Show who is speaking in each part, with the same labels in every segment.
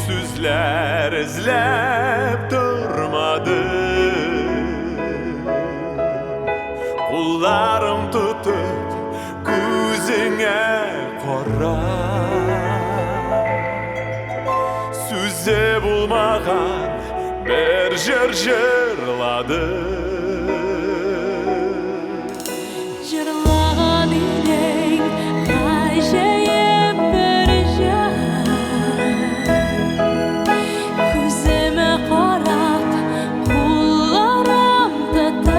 Speaker 1: сүзләр эзләп тормады. Кулларым тотып, күзеңә карап, Сүзе булмаган бер җыр җырладым.
Speaker 2: Җырлаган идең гаҗәеп бер җыр. Күземә карап, кулларым тотып.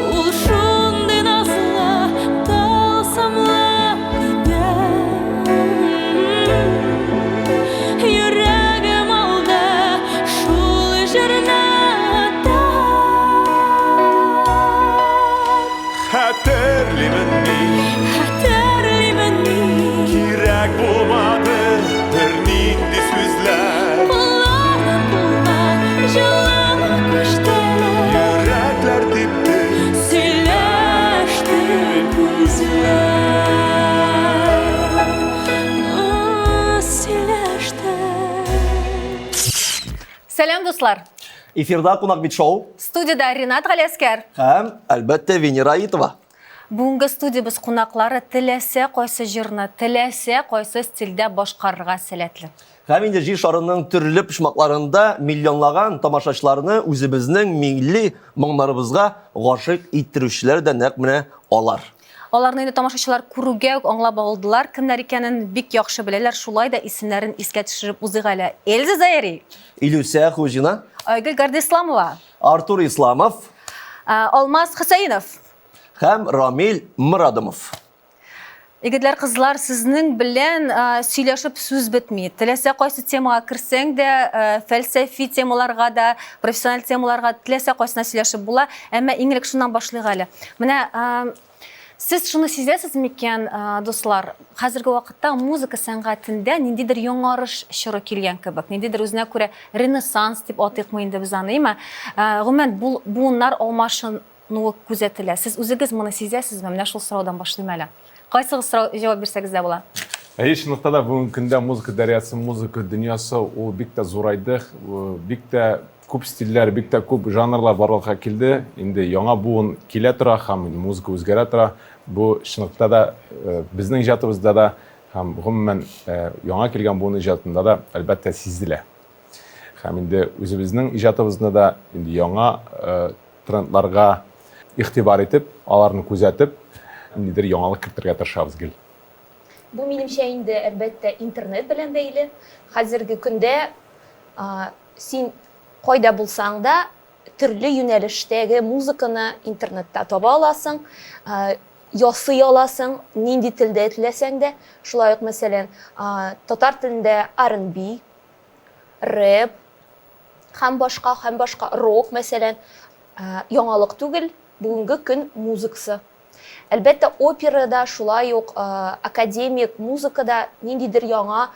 Speaker 2: Ул шундый назлы, тылсымлы иде. Йөрәгем алды шул җырны
Speaker 1: Хәтерлимен мин.
Speaker 2: Хәтерлимен мин.
Speaker 1: Кирәк булмады бернинди сүзләр.
Speaker 2: Кулларым кулга җылылык күчте.
Speaker 1: Йөрәкләр типте.
Speaker 2: Сөйләште күзләр. Сөйләште.
Speaker 3: Сәлам, дуслар!
Speaker 4: Эфирда Кунак бит шоу.
Speaker 3: Студиядә Ринат Галиәскәр.
Speaker 4: Һәм, әлбәттә, Венера Аитова.
Speaker 3: Бүгенге студиябез кунаклары теләсә кайсы җырны, теләсә кайсы стильдә башкарырга сәләтле.
Speaker 4: Һәм инде җир шарының төрле почмакларында миллионлаган тамашачыларны үзебезнең милли моңнарыбызга гашыйк иттерүчеләр дә нәкъ менә алар.
Speaker 3: Аларны инде тамашачылар күрүгә үк аңлап алдылар, кемнәр икәнен бик яхшы беләләр, шулай да исемнәрен искә төшереп узыйк әле. Эльза Заири.
Speaker 4: Илүсә Хуҗина.
Speaker 3: Айгөл Гардисламова.
Speaker 4: Артур Исламов.
Speaker 3: Алмаз Хөсәенов.
Speaker 4: Һәм Рамил Морадымов.
Speaker 3: Егетләр, кызлар, сезнең белән сөйләшеп сүз бетми. Теләсә кайсы темага керсәң дә, фәлсәфи темаларга да, профессиональ темаларга теләсә кайсына сөйләшеп була. Әмма иң элек шуннан башлыйк әле. Менә сез шуны сизәсез микән, дуслар? Хәзерге вакытта музыка сәнгатендә ниндидер яңарыш чоры килгән кебек, ниндидер үзенә күрә ренессанс дип атыйкмы инде без аны, әйме? Гомумән, буыннар алмашын нуы күзәтелә. Сез үзегез моны сизәсезме? Менә шул сораудан башлыйм әле. Кайсыгыз сорау җавап бирсәгез дә була.
Speaker 5: Әйе, чынлыкта да бүгенге көндә музыка дәрьясы, музыка дөньясы ул бик тә зурайды, бик тә күп стильләр, бик тә күп жанрлар барлыкка килде. Инде яңа буын килә тора һәм музыка үзгәрә тора. Бу чынлыкта да безнең иҗатыбызда да һәм гомумән яңа килгән буын иҗатында да әлбәттә сизелә. Һәм инде үзебезнең иҗатыбызны да инде яңа трендларга игътибар итеп, аларны күзәтеп, ниндидер яңалык кертергә тырышабыз гел.
Speaker 6: Бу, минемчә, инде, әлбәттә, интернет белән бәйле. Хәзерге көндә син кайда булсаң да, төрле юнәлештәге музыканы интернетта таба аласың, ясый аласың, нинди телдә теләсәң дә. Шулай ук, мәсәлән, татар телендә R&B, рэп һәм башка, һәм башка, рок, мәсәлән, яңалык түгел, бүгенге көн музыкасы. Әлбәттә, опера да, шулай ук академик музыка да ниндидер яңа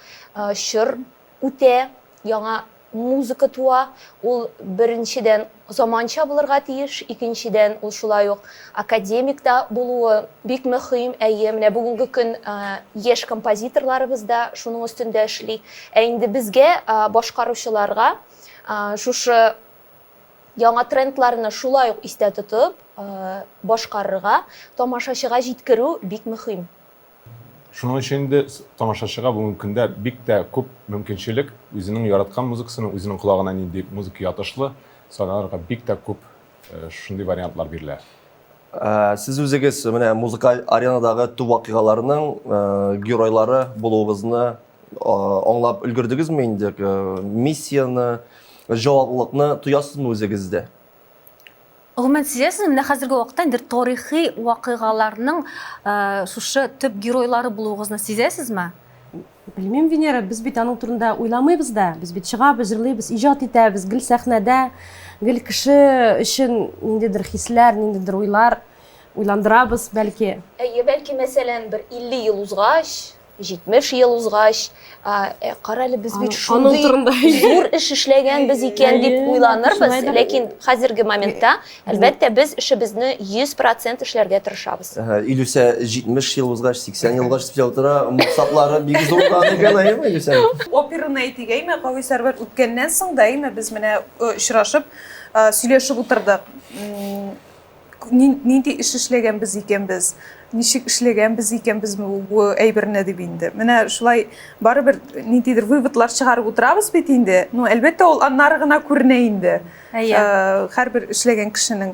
Speaker 6: чор үтә, яңа музыка туа. Ул, беренчедән, заманча булырга тиеш, икенчедән, ул шулай ук академик та булуы бик мөһим. Әйе, менә бүгенге көн яшь композиторларыбыз да шуның өстендә эшли. Ә инде безгә, башкаручыларга, шушы яңа трендларны шулай ук истә тотып, башкарырга, тамашачыга җиткерү бик мөһим.
Speaker 5: Шуның өчен инде тамашачыга бүгенге көндә бик тә күп мөмкинчелек, үзенең яраткан музыкасының, үзенең колагына нинди музыка ятышлы, сайларга бик тә күп шундый вариантлар бирелә.
Speaker 4: Сез үзегез менә музыкаль аренадагы төп вакыйгаларның геройлары булуыгызны аңлап өлгердегезме инде? Миссияне, җаваплылыкны тоясызмы үзегездә?
Speaker 3: Гомумән, сизәсезме, менә хәзерге вакытта инде тарихи вакыйгаларның шушы төп геройлары булуыгызны сизәсезме?
Speaker 7: Белмим, Венера, без бит аның турында уйламыйбыз да. Без бит чыгабыз, җырлыйбыз, иҗат итәбез, гел сәхнәдә, гел кеше өчен ниндидер хисләр, ниндидер уйлар уйландырабыз, бәлки.
Speaker 6: Әйе, бәлки, мәсәлән, бер 50 ел узгач, 70 ел узгач, ә, кара әле без бит шундый зур эш эшләгәнбез икән дип уйланырбыз, ләкин хәзерге моментта, әлбәттә, без эшебезне 100% эшләргә тырышабыз.
Speaker 4: Илүсә 70 ел узгач, 80 ел узгач дип утыра, максатлары бик зур икән, әйеме, Илүсә?
Speaker 8: Операны әйтик, әйме, Кави Сәрвәр үткәннән соң да, әйме, без менә очрашып, сөйләшеп утырдык. Нинди эш эшләгәнбез икән без, ничек эшләгәнбез икән без бу әйберне дип инде. Менә шулай барыбер ниндидер выводлар чыгарып утырабыз бит инде. Ну, әлбәттә, ул аннары гына күренә инде.
Speaker 3: Әйе.
Speaker 8: Һәрбер эшләгән кешенең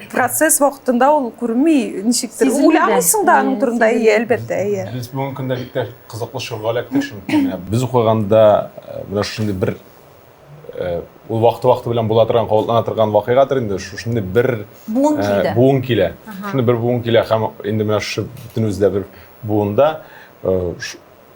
Speaker 8: процесс вакытында ул күренми, ничектер. Уйламыйсың да аның турында, әйе, әлбәттә, әйе.
Speaker 5: Без бүгенге көндә бик тә кызыклы чорга эләктек, чөнки менә без укыганда менә шушындый бер ул вакыты-вакыты белән була торган, кабатлана торган вакыйгадыр инде. Шушындый бер
Speaker 3: буын килде.
Speaker 5: Буын килә. Шундый бер буын килә һәм инде менә шушы бөтенебез дә бер буында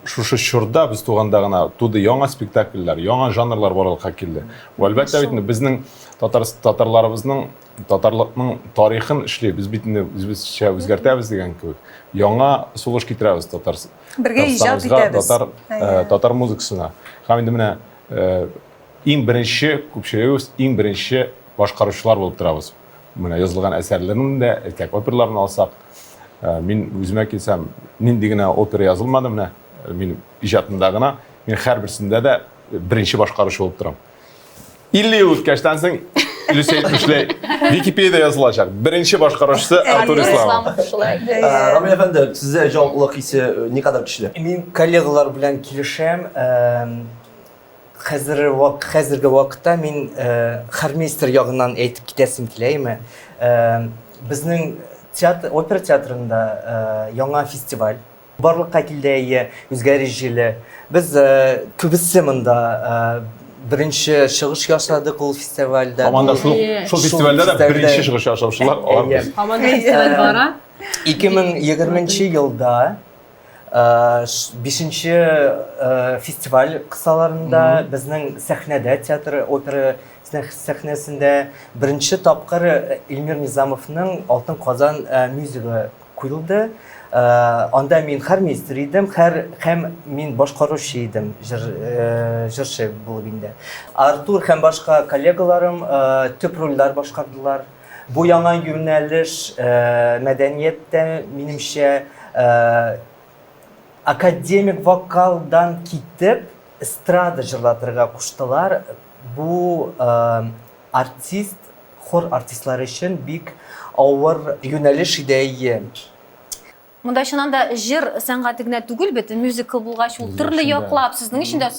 Speaker 5: шушы чорда без туганда гына туды яңа спектакльләр, яңа жанрлар барлыкка килде. Бу әлбәттә бит инде безнең татар татарларыбызның татарлыкның тарихын эшли, без бит инде үзебезчә үзгәртәбез дигән кебек. Яңа сулыш китерәбез татар
Speaker 8: Бергә иҗат итәбез.
Speaker 5: Татар татар музыкасына. Һәм инде менә иң беренче, күпчелегебез иң беренче башкаручылар булып торабыз. Менә язылган әсәрләрнең дә, әйтәк, операларны алсак, мин үземә килсәм, нинди генә опера язылмады менә минем иҗатымда гына, мин һәрберсендә дә беренче башкаручы булып торам. 50 ел үткәчтән соң, Илүсә әйтмешләй, Википедия язылачак. Беренче башкаручысы Артур Исламов.
Speaker 6: Шулай.
Speaker 4: Рамил әфәнде, сездә җаваплылык хисе никадәр көчле?
Speaker 9: Мин коллегалар белән килешәм. Хәзер вак, хәзерге вакытта мин э, хормейстер ягыннан әйтеп китәсем килә име. Э, безнең театр, опера театрында э, яңа фестиваль барлыкка килде, әйе, үзгәреш җиле. Без э, күбесе монда э, беренче чыгыш ясадык ул фестивальдә.
Speaker 5: Һаман да шул, шул фестивальдә дә беренче чыгыш ясаучылар алар без.
Speaker 7: Һаман да фестиваль бара.
Speaker 9: 2020 елда Бишенче фестиваль кысаларында безнең сәхнәдә театр опера сәхнәсендә беренче тапкыр Эльмир Низамовның Алтын Казан мюзиклы куелды. Анда мин хормейстер идем, һәр һәм мин башкаручы идем, җыр, җырчы булып инде. Артур һәм башка коллегаларым төп рольләр башкардылар. Бу яңа юнәлеш мәдәнияттә, минемчә, академик вокалдан китеп, эстрада җырлатырга куштылар. Бу артист, хор артистлары өчен бик авыр юнәлеш иде, әйе.
Speaker 3: Монда чыннан да җыр сәнгате генә түгел бит, мюзикл булгач, ул төрле яклап, сезнең өчен дә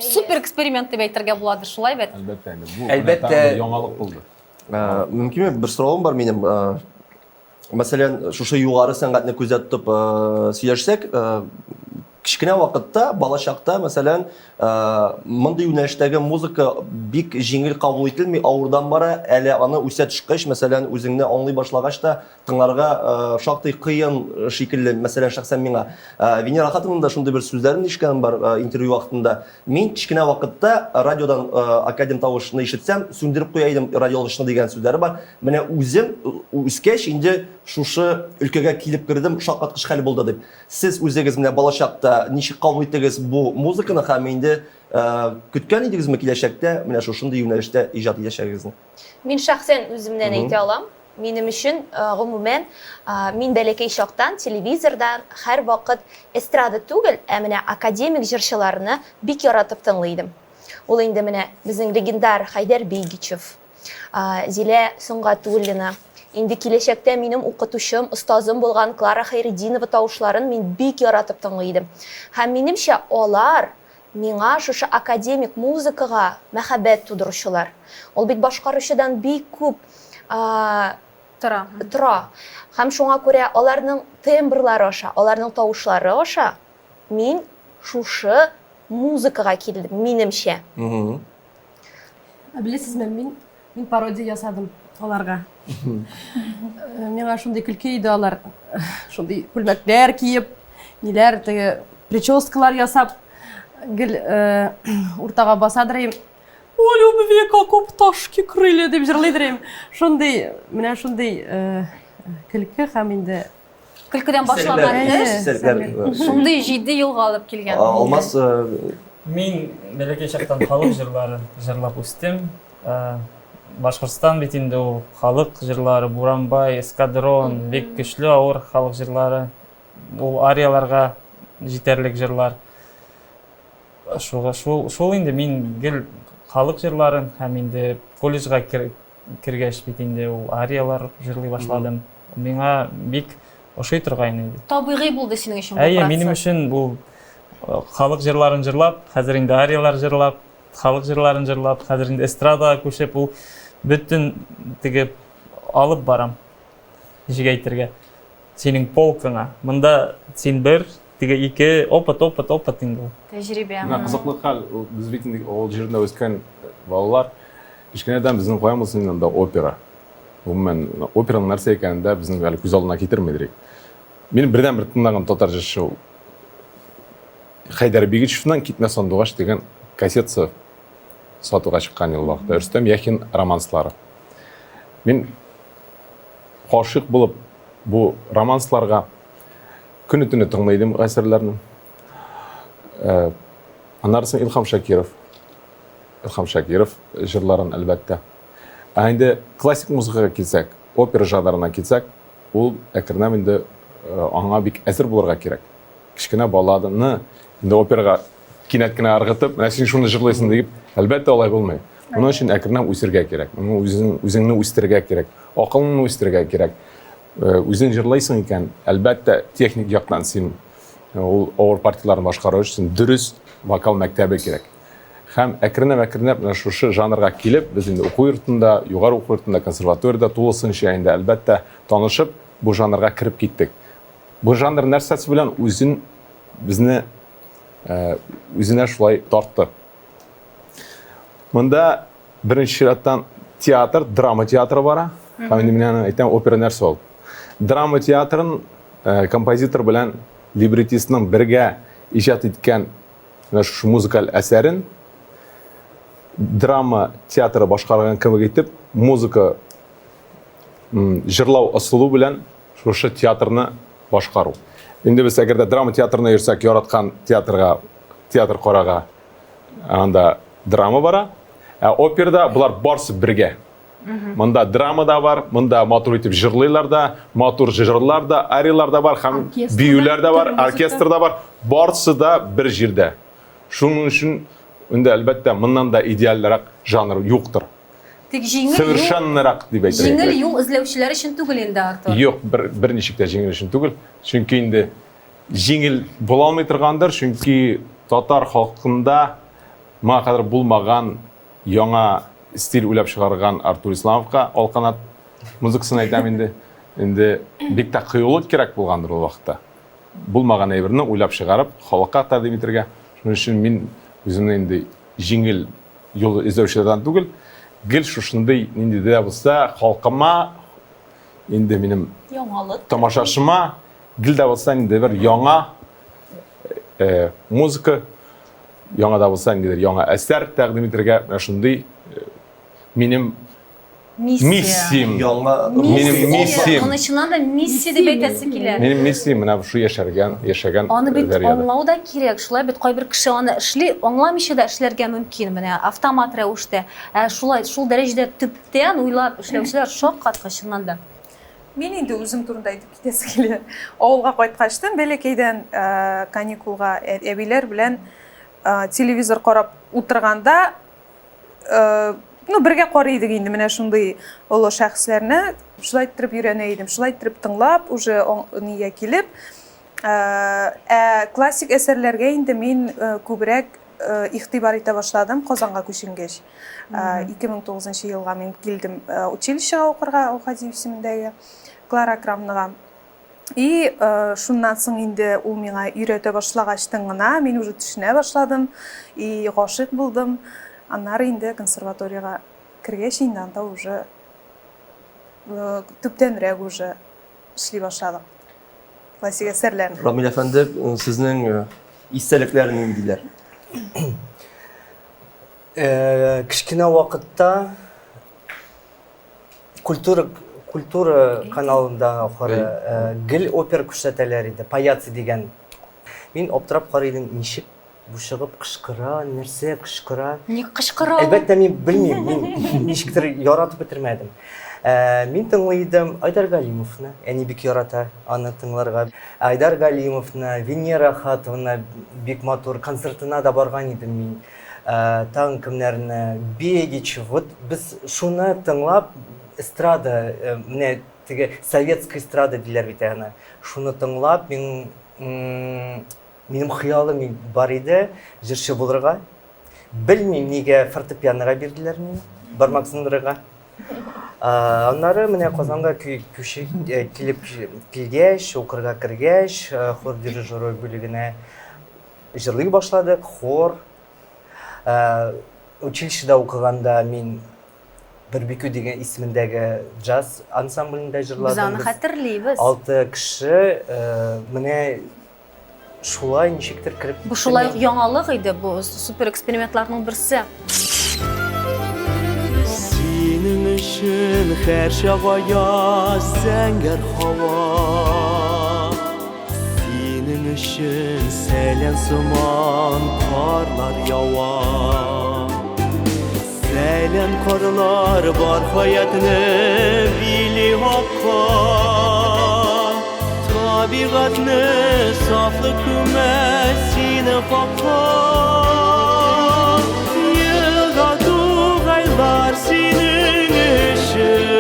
Speaker 3: супер эксперимент дип әйтергә буладыр, шулай бит?
Speaker 5: Әлбәттә инде. Бу
Speaker 9: Әлбәттә.
Speaker 5: яңалык булды.
Speaker 4: Мөмкинме, бер соравым бар минем. Мәсәлән, шушы югары сәнгатьне күздә тотып сөйләшсәк, кечкенә вакытта, балачакта, мәсәлән, мондый юнәлештәге музыка бик җиңел кабул ителми, авырдан бара, әле аны үсә төшкәч, мәсәлән, үзеңне аңлый башлагач та тыңларга шактый кыен шикелле, мәсәлән, шәхсән миңа. Венера Ахатованың да шундый бер сүзләрен ишеткәнем бар интервью вакытында. Мин кечкенә вакытта радиодан академ тавышны ишетсәм, сүндереп куя идем радиолышны дигән сүзләре бар. Менә үзем үскәч инде шушы өлкәгә килеп кердем, шаккаткыч хәл булды дип. Сез үзегез менә балачакта ничек кабул иттегез бу музыканы һәм инде көткән идегезме киләчәктә менә шушындый юнәлештә иҗат итәчәгегезне?
Speaker 6: Мин шәхсән үземнән әйтә алам. Минем өчен, гомумән, мин бәләкәй чактан телевизордан һәрвакыт эстрада түгел, ә менә академик җырчыларны бик яратып тыңлый идем. Ул инде менә безнең легендар Хәйдәр Бигичев, Зилә Сөнгатуллина, инде киләчәктә минем укытучым, остазым булган Клара Хәйретдинова тавышларын мин бик яратып тыңлый идем. Һәм минемчә, алар миңа шушы академик музыкага мәхәббәт тудыручылар. Ул бит башкаручыдан бик күп
Speaker 3: тора.
Speaker 6: Тора. Һәм шуңа күрә аларның тембрлары аша, аларның тавышлары аша мин шушы музыкага килдем, минемчә.
Speaker 7: Ә беләсезме, мин мин пародия ясадым аларга. Миңа шундый көлке иде алар. Шундый күлмәкләр киеп, ниләр теге прическалар ясап гел уртага басадыр идем. О любви, как у пташки крылья дип җырлыйдыр идем. Шундый, менә шундый көлке һәм инде.
Speaker 3: Көлкедән башланган эш шундый җитди юлга алып килгән.
Speaker 4: Алмаз
Speaker 10: Мин бәләкәй чактан халык җырлары җырлап үстем. Башкортстан бит инде ул халык җырлары, Буранбай, Эскадрон, бик көчле авыр халык җырлары. Ул арияларга җитәрлек җырлар. Шуга шул шул инде мин гел халык җырларын һәм инде колледжга кергәч бит инде ул ариялар җырлый башладым. Миңа бик ошый торган инде.
Speaker 3: Табигый булды синең өчен бу
Speaker 10: Әйе, минем өчен бу э, халык җырларын җырлап, хәзер инде ариялар җырлап, халык җырларын җырлап, хәзер инде эстрадага күчеп, ул бөтен теге алып барам. Ничек әйтергә? Синең полкыңа. Монда син бер, теге ике, опыт, опыт, опыт инде ул.
Speaker 3: Тәҗрибә.
Speaker 5: Менә кызыклы хәл, без бит инде авыл җирендә үскән балалар. Кечкенәдән безнең каян булсын инде анда опера. Гомумән, операның нәрсә икәнен дә безнең әле күз алдына китермидер. Минем бердәнбер тыңлаган татар җырчы ул Хәйдәр Бигичевның Китмә сандугач дигән кассетасы сатуга чыккан ел вакытта. Рөстәм Яхин романслары. Мин гашыйк булып бу романсларга көне-төне тыңлый идем әсәрләрне. Э, аннары соң Илһам Шакиров. Илһам Шакиров җырларын, әлбәттә. Ә инде классик музыкага килсәк, опера жанрына килсәк, ул әкренләп инде э, аңа бик әзер булырга кирәк. Кечкенә баланы инде операга кинәт кенә ыргытып, менә син шуны җырлыйсың дип, әлбәттә, алай булмый. Моның өчен әкренләп үсергә кирәк. Моны үзең, үзеңне үстерергә кирәк. Акылыңны үстерергә кирәк. Э, үзең җырлыйсың икән, әлбәттә, техник яктан син э, ул авыр партияләрне башкару өчен дөрес вокал мәктәбе кирәк. Һәм әкренләп-әкренләп менә шушы жанрга килеп, без инде уку йортында, югары уку йортында, консерваториядә тулысынча инде, әлбәттә, танышып, бу жанрга кереп киттек. Бу жанр нәрсәсе белән үзен безне э, үзенә шулай тартты. Монда беренче чираттан театр, драма театры бара. Һәм инде мин аны әйтәм, опера нәрсә ул? Драма театрын э, композитор белән либретистның бергә иҗат иткән менә шушы музыкаль әсәрен драма театры башкарган кебек итеп музыка җырлау ысулы белән шушы театрны башкару. Инде без әгәр дә драма театрына йөрсәк, яраткан театрга, театр карага анда драма бара. Ә операда болар барсы бергә. Монда драма да бар, монда матур итеп җырлыйлар да, матур җырлар да, ариялар да бар, һәм биюләр дә бар, оркестр да бар. Барсы да бер җирдә. Шуның өчен инде әлбәттә моннан да идеальрәк жанр юктыр.
Speaker 3: Тик җиңел юл
Speaker 5: Совершеннырак дип әйтергә
Speaker 3: Җиңел
Speaker 5: кирәк.
Speaker 3: юл эзләүчеләр өчен түгел инде, Артур.
Speaker 5: Юк, бер берничек тә җиңел өчен түгел. Чөнки инде җиңел була алмый торгандыр, чөнки татар халкында моңа кадәр булмаган яңа стиль уйлап чыгарган Артур Исламовка Алканат музыкасын әйтәм инде. Инде бик тә кыюлык кирәк булгандыр ул вакытта. Булмаган әйберне уйлап чыгарып, халыкка тәкъдим итәргә. Шуның өчен мин үземне инде җиңел юл эзләүчеләрдән түгел, гел шушындый нинди дә булса халкыма, инде минем
Speaker 6: яңалык
Speaker 5: тамашачыма гел дә булса инде бер яңа э, музыка, яңа да булса ниндидер яңа әсәр тәкъдим итәргә менә шундый э, минем
Speaker 3: Миссия.
Speaker 5: миссиям.
Speaker 4: Яңа
Speaker 5: Минем миссиям.
Speaker 3: Моны чыннан да миссия дип әйтәсе килә.
Speaker 5: Минем миссиям менә шул яшәргән, яшәгән
Speaker 3: Аны бит
Speaker 5: дәрьяда.
Speaker 3: аңлау да кирәк. Шулай бит кайбер кеше аны эшли, аңламыйча да эшләргә мөмкин, менә автомат рәвештә. Ә шулай шул дәрәҗәдә төптән уйлап эшләүчеләр шаккаткыч чыннан да.
Speaker 8: Мин инде үзем турында әйтеп китәсе килә. Авылга кайткачтын бәләкәйдән э, каникулга әбиләр белән э, телевизор карап утырганда э, ну бергә карый идек инде менә шундый олы шәхесләрне шулай иттереп өйрәнә идем шулай иттереп тыңлап уже нигә килеп ә классик әсәрләргә инде мин күбрәк игътибар итә башладым Казанга күченгәч. 2009 елга мин килдем училищега укырга Аухадиев исемендәге Клара Акрамовнага. И шуннан соң инде ул миңа өйрәтә башлагачтын гына мин уже төшенә башладым и гашыйк булдым. Аннары инде консерваториягә кергәч инде анда уже төптәнрәк уже эшли башладык классик әсәрләрне.
Speaker 4: Рамил әфәнде, сезнең истәлекләр ниндиләр?
Speaker 9: Кечкенә вакытта культура Культура каналында ахыры гел опера күрсәтәләр иде, Паяцы дигән. Мин аптырап карый идем, ничек бу чыгып кычкыра, нәрсә кычкыра.
Speaker 3: Ник кычкыра ул?
Speaker 9: Әлбәттә, мин белмим, мин ничектер яратып бетермәдем. Мин тыңлый идем Айдар Галимовны, әни бик ярата аны тыңларга. Айдар Галимовны, Венера Ахатовны бик матур, концертына да барган идем мин. Тагын кемнәрне, Бегич, вот без шуны тыңлап, эстрада, менә теге советская эстрада диләр бит аны. Шуны тыңлап, мин минем хыялым бар иде җырчы булырга. Белмим, нигә фортепианога бирделәр мине, бармак сындырырга. Аннары менә Казанга күчеп килеп килгәч, укырга кергәч, хор дирижеры бүлегенә җырлый башладык, хор. Училищеда укыганда мин Бөрбикү дигән исемендәге джаз ансамблендә җырладым.
Speaker 3: Без аны хәтерлибез.
Speaker 9: Алты кеше, менә шулай ничектер кереп
Speaker 3: Бу шулай ук яңалык иде, бу супер экспериментларның берсе.
Speaker 1: Синең өчен һәрчак аяз зәңгәр һава. Синең өчен сәлән сыман карлар ява. Сәлән карлар бар хаятны били акка. Табигатьне сафлык күмә сине хакка. Елга тугайлар синең өчен.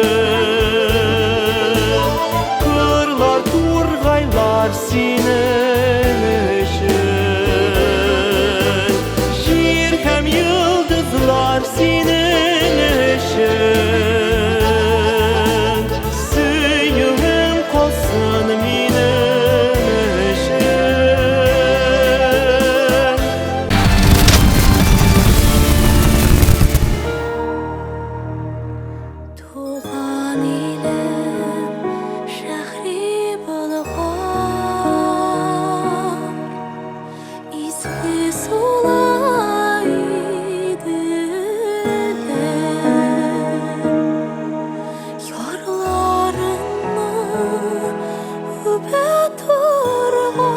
Speaker 1: Кырлар, тургайлар синең өчен. Җир һәм йолдызлар синең өчен. Сөюем калсын минем өчен.
Speaker 2: Туган илем, шәһри Болгар, Изге сулай иделем, Ярларыңны үбә торган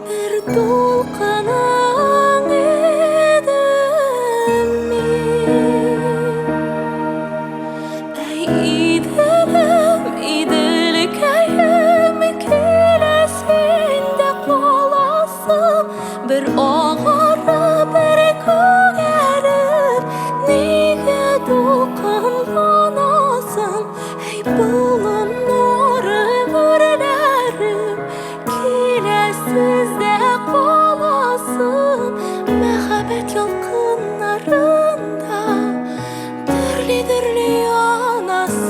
Speaker 2: Бер дулкының идем мин. Әй, Иделем, Иделкәем, киләсең дә каласың, Бер агарып, бер күгәреп, нигә дулкынланасың? Әй, болыннарым, үрләрем, киләсез дә каласың, Мәхәббәт ялкыннарында дөрли-дөрли янасың.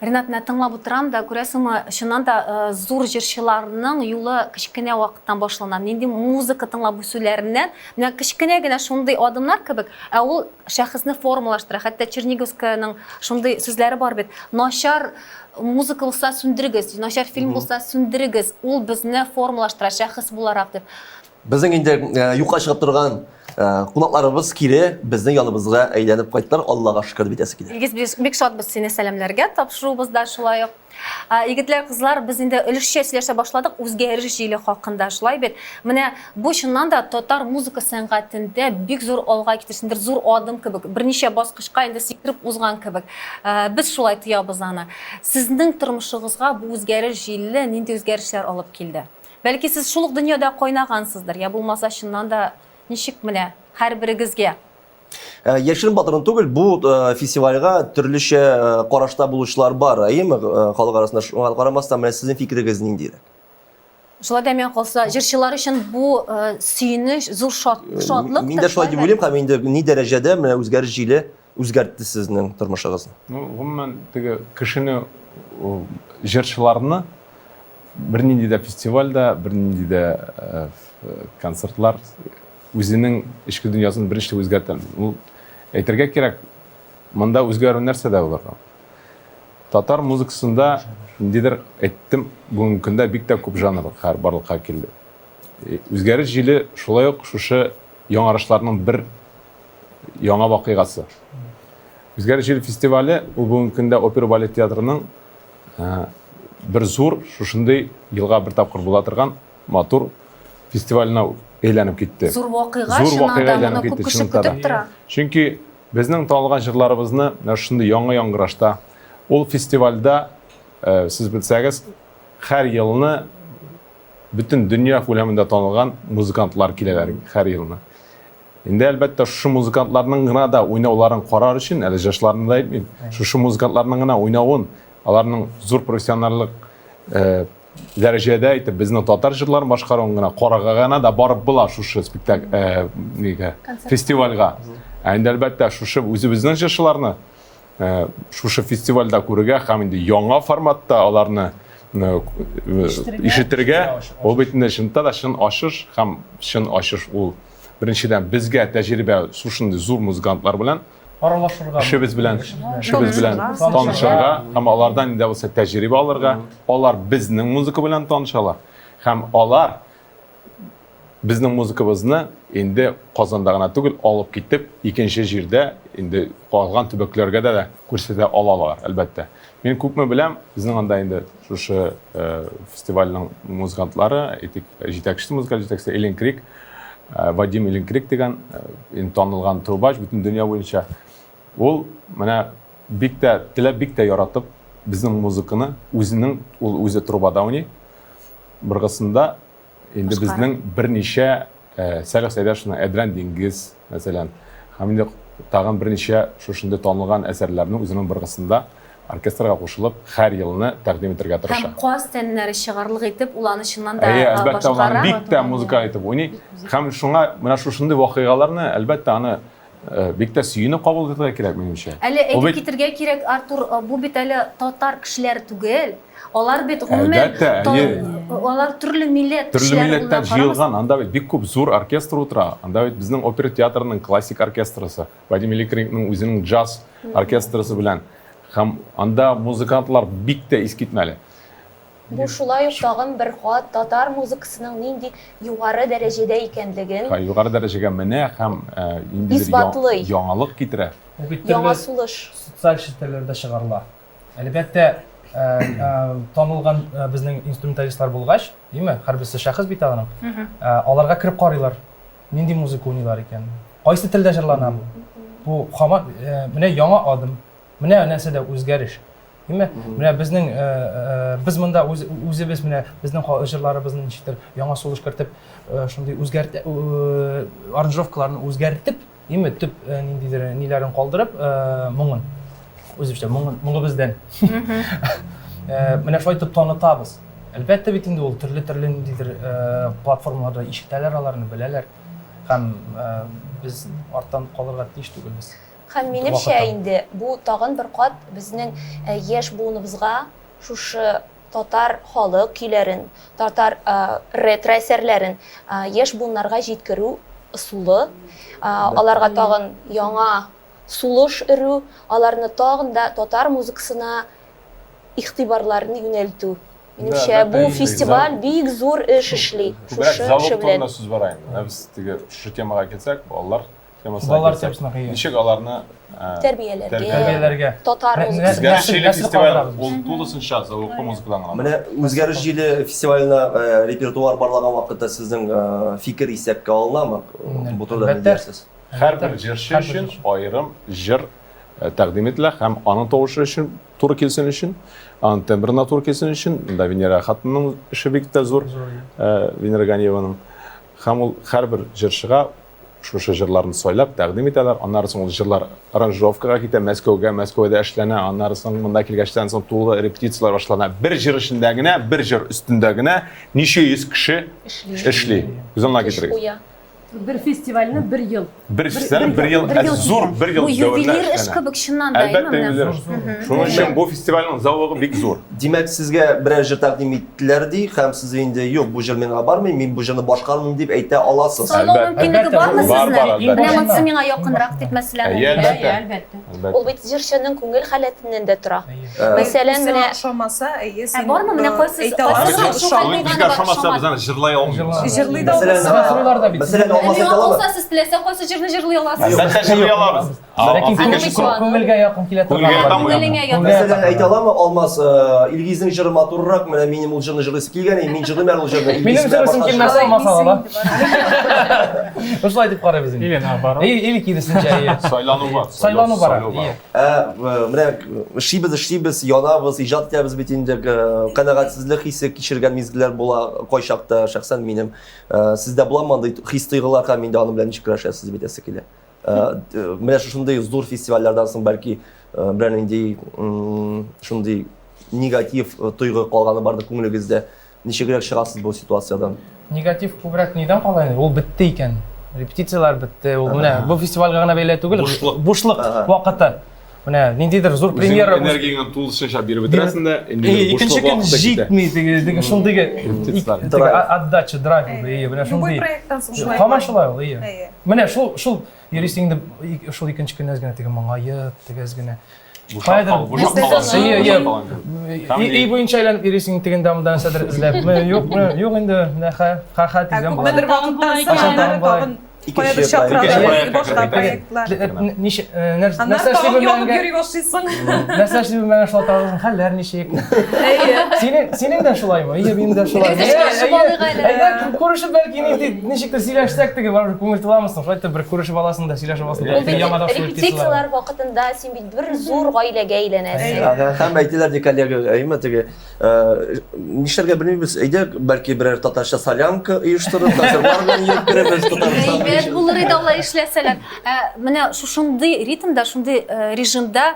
Speaker 3: Ренат, менә тыңлап утырам да, күрәсеңме, чыннан да зур җырчыларның юлы кечкенә вакыттан башлана. Нинди музыка тыңлап үсүләреннән, менә кечкенә генә шундый адымнар кебек, ә ул шәхесне формалаштыра. Хәтта Черниговскаяның шундый сүзләре бар бит. Начар музыка булса сүндерегез, начар фильм булса сүндерегез. Ул безне формалаштыра шәхес буларак дип.
Speaker 4: Безнең инде юкка чыгып торган кунакларыбыз кире безнең яныбызга әйләнеп кайттылар. Аллага шөкер дип әйтәсе килә.
Speaker 3: Илгиз, без бик шатбыз сине сәламләргә. Тапшыруыбызда шулай ук. Егетләр, кызлар, без инде өлешчә сөйләшә башладык үзгәреш җиле хакында, шулай бит? Менә бу чыннан да татар музыка сәнгатендә бик зур алга китеш, ниндидер зур адым кебек, берничә баскычка инде сикереп узган кебек. Без шулай тоябыз аны. Сезнең тормышыгызга бу үзгәреш җиле нинди үзгәрешләр алып килде? Бәлки сез шул ук дөньяда кайнагансыздыр, я булмаса чыннан да ничек менә һәрберегезгә?
Speaker 4: Яшерен батырын түгел, бу фестивальгә төрлечә карашта булучылар бар, әйеме, халык арасында. Шуңа карамастан, менә сезнең фикерегез ниндирәк?
Speaker 3: Шулай да миңа калса, җырчылар өчен бу сөенеч, зур шатлык.
Speaker 4: Мин дә шулай дип уйлыйм, һәм инде ни дәрәҗәдә менә үзгәреш җиле үзгәртте сезнең тормышыгызны?
Speaker 5: Ну, гомумән, теге кешене, җырчыларны бернинди дә фестиваль дә, бернинди дә концертлар үзенең эчке дөньясын беренче үзгәртә. Ул әйтергә кирәк, монда үзгәрү нәрсәдә булырга? Татар музыкасында ниндидер әйттем, бүгенге көндә бик тә күп жанрлар барлыкка килде. Үзгәреш җиле шулай ук шушы яңарышларның бер яңа вакыйгасы. Үзгәреш җиле фестивале ул бүгенге көндә опера балет театрының бер зур шушындый елга бер тапкыр була торган матур фестиваленә әйләнеп китте.
Speaker 3: Зур вакыйга, зур вакыйга әйләнеп китте, күп кеше көтеп тора.
Speaker 5: Чөнки безнең танылган җырларыбызны менә шушындый яңа яңгырашта ул фестивальдә сез белсәгез, һәр елны бөтен дөнья күләмендә танылган музыкантлар киләләр һәр елны. Инде, әлбәттә, шушы музыкантларның гына да уйнауларын карар өчен, әле җырчыларны да әйтмим, шушы музыкантларның гына уйнавын, аларның зур профессиональлык э, дәрәҗәдә итеп безнең татар җырларын башкаруын гына карарга гына да барып була шушы спектакль э, нигә, фестивальгә. Ә инде, әлбәттә, шушы үзебезнең җырчыларны э, шушы фестивальдә күрергә һәм инде яңа форматта аларны э, ишетергә, ул бит инде чынлыкта да чын ачыш һәм чын ачыш ул Беренчедән, безгә тәҗрибә шушындый зур музыкантлар белән
Speaker 11: аралашырга,
Speaker 5: эшебез белән, эшебез белән танышырга һәм алардан инде булса тәҗрибә алырга, алар безнең музыка белән танышалар һәм алар безнең музыкабызны инде Казанда гына түгел, алып китеп, икенче җирдә инде калган төбәкләргә дә күрсәтә алалар, әлбәттә. Мин күпме беләм, безнең анда инде шушы э, фестивальнең музыкантлары, әйтик, җитәкчесе, музыкаль җитәкчесе Элен Крик, э, Вадим Элен Крик дигән э, инде танылган трубач бөтен дөнья буенча. Ул менә бик тә теләп, бик тә яратып безнең музыканы үзенең, ул үзе трубада уйный. Быргысында Инде безнең берничә э, Сәлих Сәйдәшевның Әдрән диңгез, мәсәлән, һәм инде тагын берничә шушындый танылган әсәрләрне үзенең быргысында оркестрга кушылып һәр елны тәкъдим итәргә тырыша.
Speaker 3: Һәм каз тәннәре чыгарлык итеп ул аны чыннан да
Speaker 5: Әйе, әлбәттә, ул аны
Speaker 3: башкара.
Speaker 5: бик тә музыкаль итеп уйный. Һәм шуңа менә шушындый вакыйгаларны, әлбәттә, аны э, бик тә сөенеп кабул итәргә кирәк, минемчә.
Speaker 3: Әле
Speaker 5: Ул
Speaker 3: әйтеп
Speaker 5: бит
Speaker 3: китергә кирәк, Артур, э, бу бит әле татар кешеләре түгел. Алар бит гомумән
Speaker 5: Әлбәттә, әйе.
Speaker 3: алар төрле милләт
Speaker 5: Төрле
Speaker 3: кешеләре
Speaker 5: милләттән
Speaker 3: булуына карамастан.
Speaker 5: җыелган, анда бит бик күп зур оркестр утыра. Анда бит безнең опера театрының классик оркестрысы, Вадим Эликрингның үзенең джаз оркестрысы белән. Һәм анда музыкантлар бик тә искитмәле.
Speaker 6: Бу шулай ук тагын бер кат татар музыкасының нинди югары дәрәҗәдә икәнлеген
Speaker 5: Һәм югары дәрәҗәгә менә һәм э, ниндидер
Speaker 6: Исбатлый.
Speaker 5: яңалык китерә.
Speaker 11: Ул бит
Speaker 6: яңа
Speaker 11: төрле
Speaker 6: сулыш.
Speaker 11: социаль челтәрләрдә чыгарыла. Әлбәттә, танылган безнең инструменталистлар булгач, димме, һәрберсе шәхес бит аның. Аларга кереп карыйлар. Нинди музыка уйныйлар икән? Кайсы телдә җырлана бу? Бу һаман менә яңа адым. Менә нәрсәдә үзгәреш. Димме? Менә безнең без монда үзебез менә безнең җырларыбызны ничектер яңа сулыш кертеп, шундый үзгәрт аранжировкаларны үзгәртеп, Име төп э, ниндидер ниләрен калдырып, э, моңын. Үзебезчә моңын, моңы бездән. Э, менә шулай итеп танытабыз. Әлбәттә бит инде ул төрле-төрле ниндидер платформаларда ишетәләр аларны, беләләр. Һәм без арттан калырга тиеш түгелбез.
Speaker 6: Һәм минемчә инде бу тагын бер кат безнең яшь буыныбызга шушы татар халык көйләрен, татар ретро әсәрләрен яшь буыннарга җиткерү ысулы, аларга тагын яңа сулыш өрү, аларны тагын да татар музыкасына игътибарларын юнәлтү. Минемчә, бу фестиваль бик зур эш эшли.
Speaker 5: Күбрәк зәвык турында сүз бара инде. Менә без теге шушы темага килсәк, балалар темасына
Speaker 11: Балалар
Speaker 5: килсәк,
Speaker 11: темасына, әйе.
Speaker 5: Ничек аларны
Speaker 6: Тәрбияләргә.
Speaker 11: Тәрбияләргә.
Speaker 6: Татар музыкасы.
Speaker 5: Үзгәреш җиле фестивале ул тулысынча зәвыклы музыкадан гына.
Speaker 4: Менә Үзгәреш җиле фестиваленә репертуар барлаган вакытта сезнең фикер исәпкә алынамы? Бу турыда ни диярсез?
Speaker 5: Һәрбер җырчы өчен аерым җыр тәкъдим ителә һәм аның тавышы өчен туры килсен өчен, аның тембрына туры килсен өчен, монда Венера хатынның эше бик тә зур, Венера Ганиеваның. Һәм ул һәрбер җырчыга Шушы җырларны сайлап тәкъдим итәләр. Аннары соң ул җырлар аранжировкага китә Мәскәүгә, Мәскәүдә эшләнә. Аннары соң монда килгәчтән соң тулы репетицияләр башлана. Бер җыр эчендә генә, бер җыр өстендә генә ничә йөз кеше эшли. Күз алдына китерегез.
Speaker 7: Бер фестивальне бер ел.
Speaker 5: Бер фестивальне бер ел, ә зур бер ел
Speaker 3: Бу ювелир эш кебек чыннан да,
Speaker 5: Әлбәттә, ювелир эш. Шуның өчен бу фестивальнең зәвыгы бик зур.
Speaker 4: Димәк, сезгә берәр җыр тәкъдим иттеләр ди, һәм сез инде, юк, бу җыр миңа бармый, мин бу җырны башкармыйм дип әйтә аласыз.
Speaker 3: Сайлау мөмкинлеге бармы
Speaker 5: Бар,
Speaker 3: сезнең?
Speaker 5: бар, әлбәттә.
Speaker 3: Менә монысы миңа якынрак дип, мәсәлән.
Speaker 5: Әйе, әлбәттә.
Speaker 7: Әлбәттә.
Speaker 6: Ул бит җырчының күңел халәтеннән дә тора. Мәсәлән,
Speaker 8: Сиңа
Speaker 6: менә
Speaker 8: ошамаса, әйе,
Speaker 3: Ә
Speaker 8: син
Speaker 3: бармы менә кайсы
Speaker 8: әйтә аласың,
Speaker 3: кайсы шул
Speaker 8: ошамый.
Speaker 3: хәл
Speaker 5: Безгә ошамаса, без аны җырлый алмыйбыз.
Speaker 8: Җырлый да
Speaker 4: Мәсәлән,
Speaker 8: алмыйсың.
Speaker 4: мәсәлән, Алмаз
Speaker 3: Миңа
Speaker 4: әйтә аламы?
Speaker 3: калса, сез теләсә кайсы җырны җырлый аласыз.
Speaker 5: Әлбәттә җырлый алабыз.
Speaker 11: Ләкин күңелгә якын килә торган.
Speaker 5: Күңелгә якын.
Speaker 3: Күңелеңә якын.
Speaker 4: Мәсәлән, әйтә аламы Алмаз, Илгизнең җыры матуррак, менә минем ул җырны җырлыйсы килгән, мин җырлыйм әле ул җырны.
Speaker 11: Минем җырысым килмәсә, Алмаз ала. Шулай дип карыйбыз инде.
Speaker 10: Или наоборот.
Speaker 11: Или киресенчә, әйе.
Speaker 5: Сайлану бар.
Speaker 11: Сайлану бара.
Speaker 4: Менә эшлибез, эшлибез, янабыз, иҗат итәбез бит инде. Канәгатьсезлек хисе кичергән мизгелләр була кайчакта, шәхсән минем. Сездә буламы андый хис-тойгылар һәм инде аның белән ничек көрәшәсез дип әйтәсе килә. Менә шушындый зур фестивальләрдән соң бәлки берәр нинди шундый негатив тойгы калганы бардыр күңелегездә. Ничегрәк чыгасыз бу ситуациядән?
Speaker 11: Негатив күбрәк нидән кала инде? Ул бетте икән. Репетицияләр бетте. Ул менә бу фестивальгә генә бәйле түгел.
Speaker 5: Бушлык.
Speaker 11: Бушлык вакыты. Менә ниндидер зур премьера.
Speaker 5: Энергияңне тулысынча биреп бетерәсең дә, инде
Speaker 11: икенче көн җитми теге, теге шундый теге отдача, драйв, ие, менә шундый.
Speaker 8: Любой проекттан соң шулай.
Speaker 11: Һаман шулай ул, ие. Менә шул шул йөрисең инде шул икенче көн әз генә теге моңаеп, теге әз генә. Өй буенча әйләнеп йөрисең тегендә монда нәрсәдер эзләп. Юк, юк инде, менә ха-ха тиздән була.
Speaker 8: Күпмедер вакыттан соң тагын Каядыр чакыралар, башка проектлар.
Speaker 11: Нәрсә эшли белмәгәнгә
Speaker 8: йөри башлыйсың.
Speaker 11: Нәрсә эшли белмәгән шулай торасың, хәлләр ничек? Синең синең дә шулаймы? Әйе, минем дә шулай. Әйдә, күрешеп бәлки нинди ничектер сөйләшсәк теге барыбер күңел туламы соң? Шулай итеп бер күрешеп аласың да сөйләшеп аласың.
Speaker 6: Яңадан шул репетицияләр вакытында син бит бер зур гаиләгә әйләнәсең.
Speaker 4: Һәм әйтәләр ди коллега, әйме теге Нишләргә белмибез. Әйдә, бәлки берәр татарча солянка оештырып, концертлар белән йөреп керербез Татарстан.
Speaker 3: Әйбәт булыр иде алай эшләсәләр. Ә, менә шушындый ритмда, шундый режимда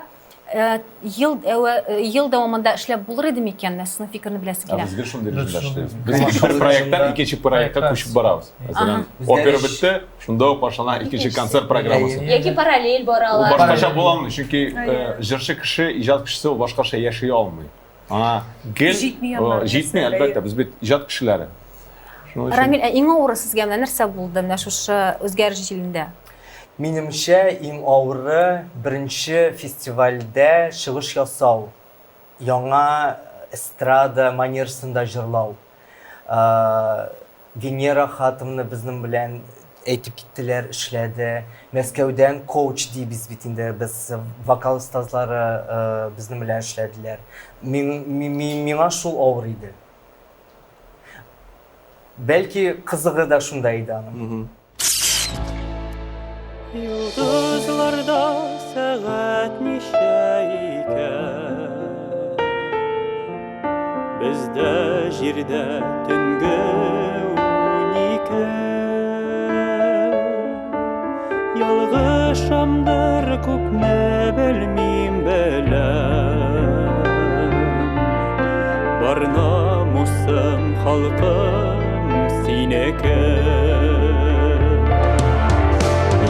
Speaker 3: ел ел дәвамында эшләп булыр иде микән? Менә сезнең фикерне беләсе килә.
Speaker 5: Без гел шундый режимда эшлибез. Без бер проекттан икенче проектка күчеп барабыз. Мәсәлән, опера бетте, шунда ук башлана икенче концерт программасы.
Speaker 6: Яки параллель баралар.
Speaker 5: Ул башкача була алмый, чөнки җырчы кеше, иҗат кешесе ул башкача яши алмый. Аңа гел
Speaker 8: Җитми аннары
Speaker 5: җитми,
Speaker 8: нәрсәдер,
Speaker 5: әлбәттә, без бит иҗат кешеләре. Шуның өчен
Speaker 3: Рамил, ә иң авыры сезгә менә нәрсә булды менә шушы үзгәреш җилендә?
Speaker 9: Минемчә, иң авыры беренче фестивальдә чыгыш ясау, яңа эстрада манерасында җырлау. Венера Хатовна безнең белән әйтеп киттеләр, эшләде. Мәскәүдән коуч дибез бит инде без, вокал остазлары безнең белән эшләделәр. Миңа шул авыр иде. Бәлки кызыгы да шунда иде аның.
Speaker 1: Йолдызларда сәгать ничә икән? Бездә җирдә төнге 12. Ялгышамдыр күпне белмим беләм. Бар намусым халкым синеке.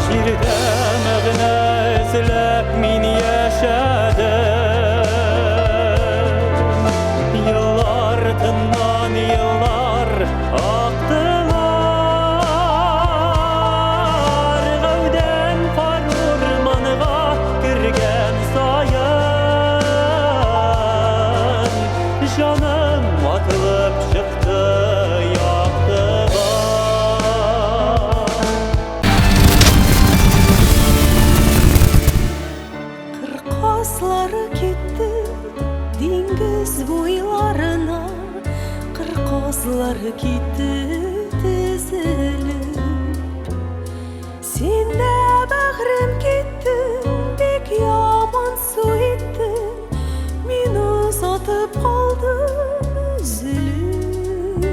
Speaker 1: Җирдә мәгънә эзләп мин яшәдем. Еллар тыннан еллар актылар. Гәүдәм кар урманга кергән саен, җаным атылып чыкты яктыга.
Speaker 2: Кыр казлары китте диңгез буйларына, Кыр казлары китте тезелеп. Син дә, бәгърем, киттең, бик ямансу иттең, Мин озатып калдым өзелеп.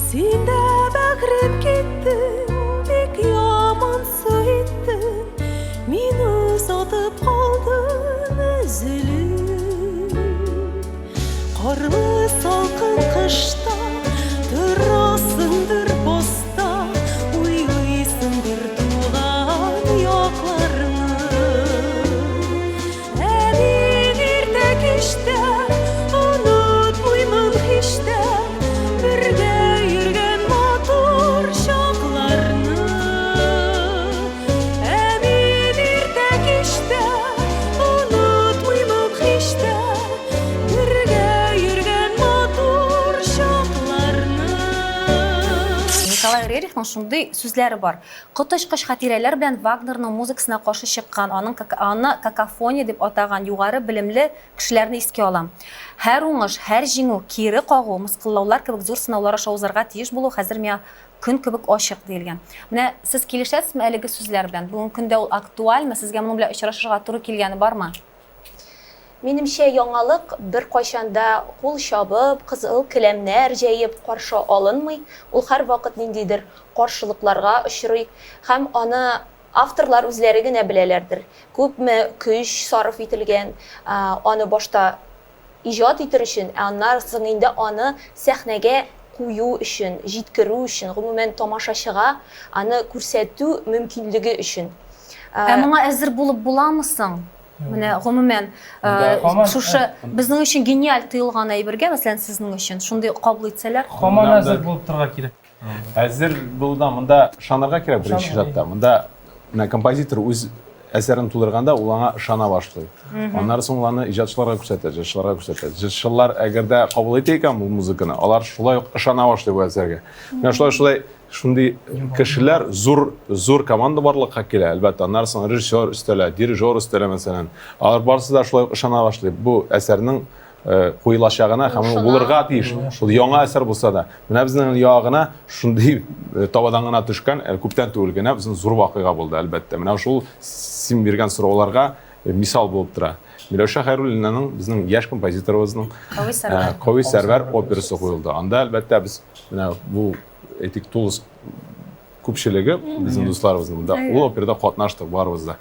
Speaker 2: Син дә, бәгърем, киттең, бик ямансу иттең, Мин озатып калдым өзелеп. Карлы салкын кышта торып
Speaker 3: Рерихның шундый сүзләре бар. Коточкыч хатирәләр белән Вагнерның музыкасына каршы чыккан, аның аны какофония дип атаган югары белемле кешеләрне искә алам. Һәр уңыш, һәр җиңү, кире кагу, мыскыллаулар кебек зур сынаулар аша узарга тиеш булу хәзер миңа көн кебек ачык, диелгән. Менә сез килешәсезме әлеге сүзләр белән? Бүгенге көндә ул актуальме? Сезгә моның белән очрашырга туры килгәне бармы?
Speaker 6: Минемчә, яңалык беркайчан да кул чабып, кызыл келәмнәр җәеп каршы алынмый, ул һәрвакыт ниндидер каршылыкларга очрый һәм аны авторлар үзләре генә беләләрдер, күпме көч сарыф ителгән аны башта иҗат итер өчен, ә аннан соң инде аны сәхнәгә кую өчен, җиткерү өчен, гомумән, тамашачыга аны күрсәтү мөмкинлеге өчен.
Speaker 3: Ә моңа әзер булып буламы соң? Менә гомумән, шушы безнең өчен гениаль тоелган әйбергә, мәсәлән, сезнең өчен шундый кабул итсәләр.
Speaker 11: Һаман әзер булып торырга кирәк.
Speaker 5: Әзер булуда монда ышанырга кирәк беренче чиратта. Монда менә композитор үз әсәрен тудырганда ул аңа ышана башлый. Аннары соң ул аны иҗатчыларга күрсәтә, җырчыларга күрсәтә. Җырчылар әгәр дә кабул итә икән бу музыканы, алар шулай ук ышана башлый бу әсәргә. Менә шулай шулай Шундый кешеләр, зур зур команда барлыкка килә, әлбәттә. Аннары соң режиссер өстәлә, дирижер өстәлә, мәсәлән. Алар барысы да шулай ук ышана башлый. Бу әсәрнең э, куелачагына һәм ул булырга тиеш. Ул яңа әсәр булса да. Менә безнең яңа гына шундый э, табадан гына төшкән, әле күптән түгел генә безнең зур вакыйга булды, әлбәттә. Менә шул син биргән сорауларга э, мисал булып тора. Миләүшә Хәйруллинаның безнең яшь композиторыбызның
Speaker 3: Кави Сәрвәр.
Speaker 5: Кави Сәрвәр операсы куелды. Анда, әлбәттә, без менә бу әйтик, тулы күпчелеге безнең дусларыбызның монда ул операда катнаштык барыбыз да.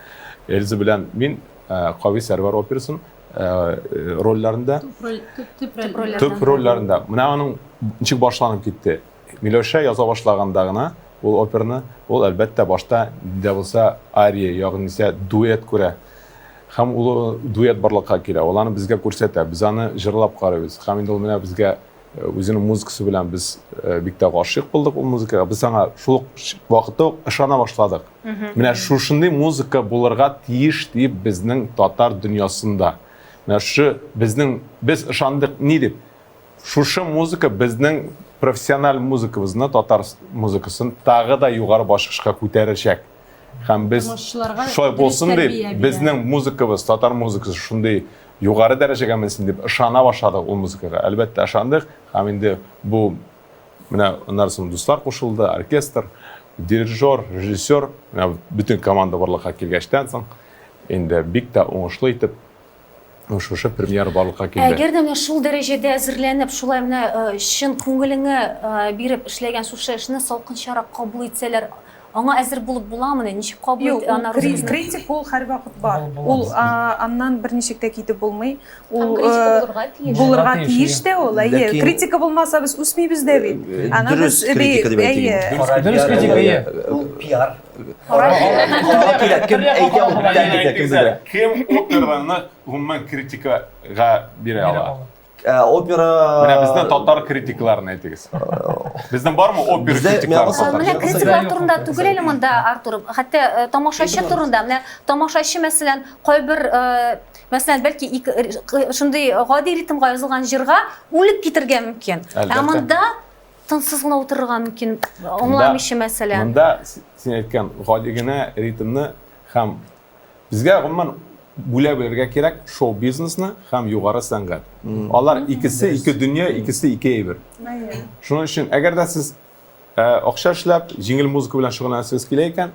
Speaker 5: Эльза белән мин Кави Сәрвәр операсын рольләрендә төп рольләрендә. Менә аның ничек башланып китте. Миләүшә яза башлаганда гына ул операны, ул әлбәттә башта дә булса ария, ягъни исә дуэт күрә. Һәм ул дуэт барлыкка килә. Ул аны безгә күрсәтә, без аны җырлап карыйбыз. Һәм инде ул менә безгә Үзенең музыкасы белән без бик тә гашыйк булдык ул музыкага. Без аңа шул ук вакытта ук ышана башладык. Менә шушындый музыка булырга тиеш дип безнең татар дөньясында. Менә шушы безнең без ышандык ни дип? Шушы музыка безнең профессиональ музыкабызны, татар музыкасын тагы да югары баскычка күтәрәчәк. Һәм без шулай булсын дип, безнең музыкабыз, татар музыкасы шундый югары дәрәҗәгә менсен дип ышана башладык ул музыкага. Әлбәттә, ышандык. Һәм инде бу менә аннан соң дуслар кушылды, оркестр, дирижер, режиссер, менә бөтен команда барлыкка килгәчтән соң, инде бик тә уңышлы итеп шушы премьера барлыкка килде.
Speaker 3: Әгәр дә менә шул дәрәҗәдә әзерләнеп, шулай менә э, чын күңелеңә э, биреп эшләгән шушы эшне салкынчарак кабул итсәләр, аңа әзер булып буламыни? Ничек кабул
Speaker 8: Юк,
Speaker 3: ит
Speaker 8: ул
Speaker 3: аннары
Speaker 8: кри-
Speaker 3: үзеңне?
Speaker 8: критик ул һәрвакыт бар.
Speaker 11: Ул
Speaker 8: Ул
Speaker 11: була.
Speaker 8: а, аннан берничек тә китеп булмый.
Speaker 6: Һәм
Speaker 8: Ул
Speaker 6: критика
Speaker 8: э,
Speaker 6: булырга тиеш.
Speaker 8: булырга
Speaker 11: Булырга
Speaker 8: тиеш
Speaker 11: тиеш,
Speaker 8: тә ул, әйе.
Speaker 4: Ләкин-
Speaker 8: Критика булмаса без үсмибез дә бит.
Speaker 4: Э,
Speaker 8: Аны
Speaker 4: Дөрес
Speaker 8: без
Speaker 4: критика дип әйтик.
Speaker 8: әйе.
Speaker 9: Кара
Speaker 11: Дөрес
Speaker 9: пиар
Speaker 11: критика,
Speaker 9: ул.
Speaker 11: әйе.
Speaker 9: Ул пиар.
Speaker 4: Кара кирәк, кем әйтә ул бүтән китә, кем белә.
Speaker 5: Кем операны гомумән критикага бирә ала?
Speaker 4: Ә, Опера
Speaker 5: Менә безнең татар критикларын әйтегез. Безнең бармы опера
Speaker 4: Бездә
Speaker 5: критиклары
Speaker 4: миңа
Speaker 5: татар?
Speaker 3: Менә
Speaker 4: Юк,
Speaker 3: критиклар
Speaker 11: юк.
Speaker 3: турында түгел әле монда, Артур. Хәтта э, тамашачы турында. Менә тамашачы, мәсәлән, кайбер, э, мәсәлән, бәлки ике- э, шундый гади ритмга язылган җырга үлеп китергә мөмкин. Ә
Speaker 5: Әлбәттә.
Speaker 3: монда тынсыз гына утырырга мөмкин, аңламыйча, мәсәлән.
Speaker 5: Монда син әйткән гади генә ритмны һәм безгә гомумән бүлә белергә кирәк шоу-бизнесны һәм югары сәнгать. Алар икесе ике дөнья, икесе ике әйбер. Шуның өчен әгәр дә сез э, акча эшләп, җиңел музыка белән шөгыльләнәсегез килә икән,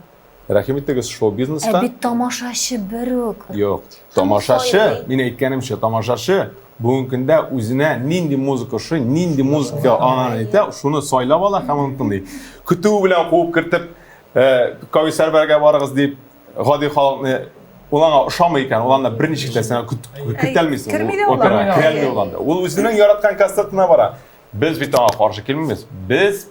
Speaker 5: рәхим итегез шоу-бизнеска.
Speaker 3: Ә бит тамашачы бер үк.
Speaker 5: Юк. Тамашачы, мин әйткәнемчә, тамашачы бүгенге көндә үзенә нинди музыка ошый, нинди музыка аңа әйтә, шуны сайлап ала һәм аны тыңлый. Көтүе белән куып кертеп, э, Кави Сәрвәргә барыгыз дип, гади халыкны ул аңа ошамый икән, ул анда берничек тә сиңа көтәлмисең.
Speaker 8: Керми дә ул
Speaker 5: Операга керәлми ул анда. Ул үзенең яраткан концертына бара. Без бит аңа каршы килмибез. Без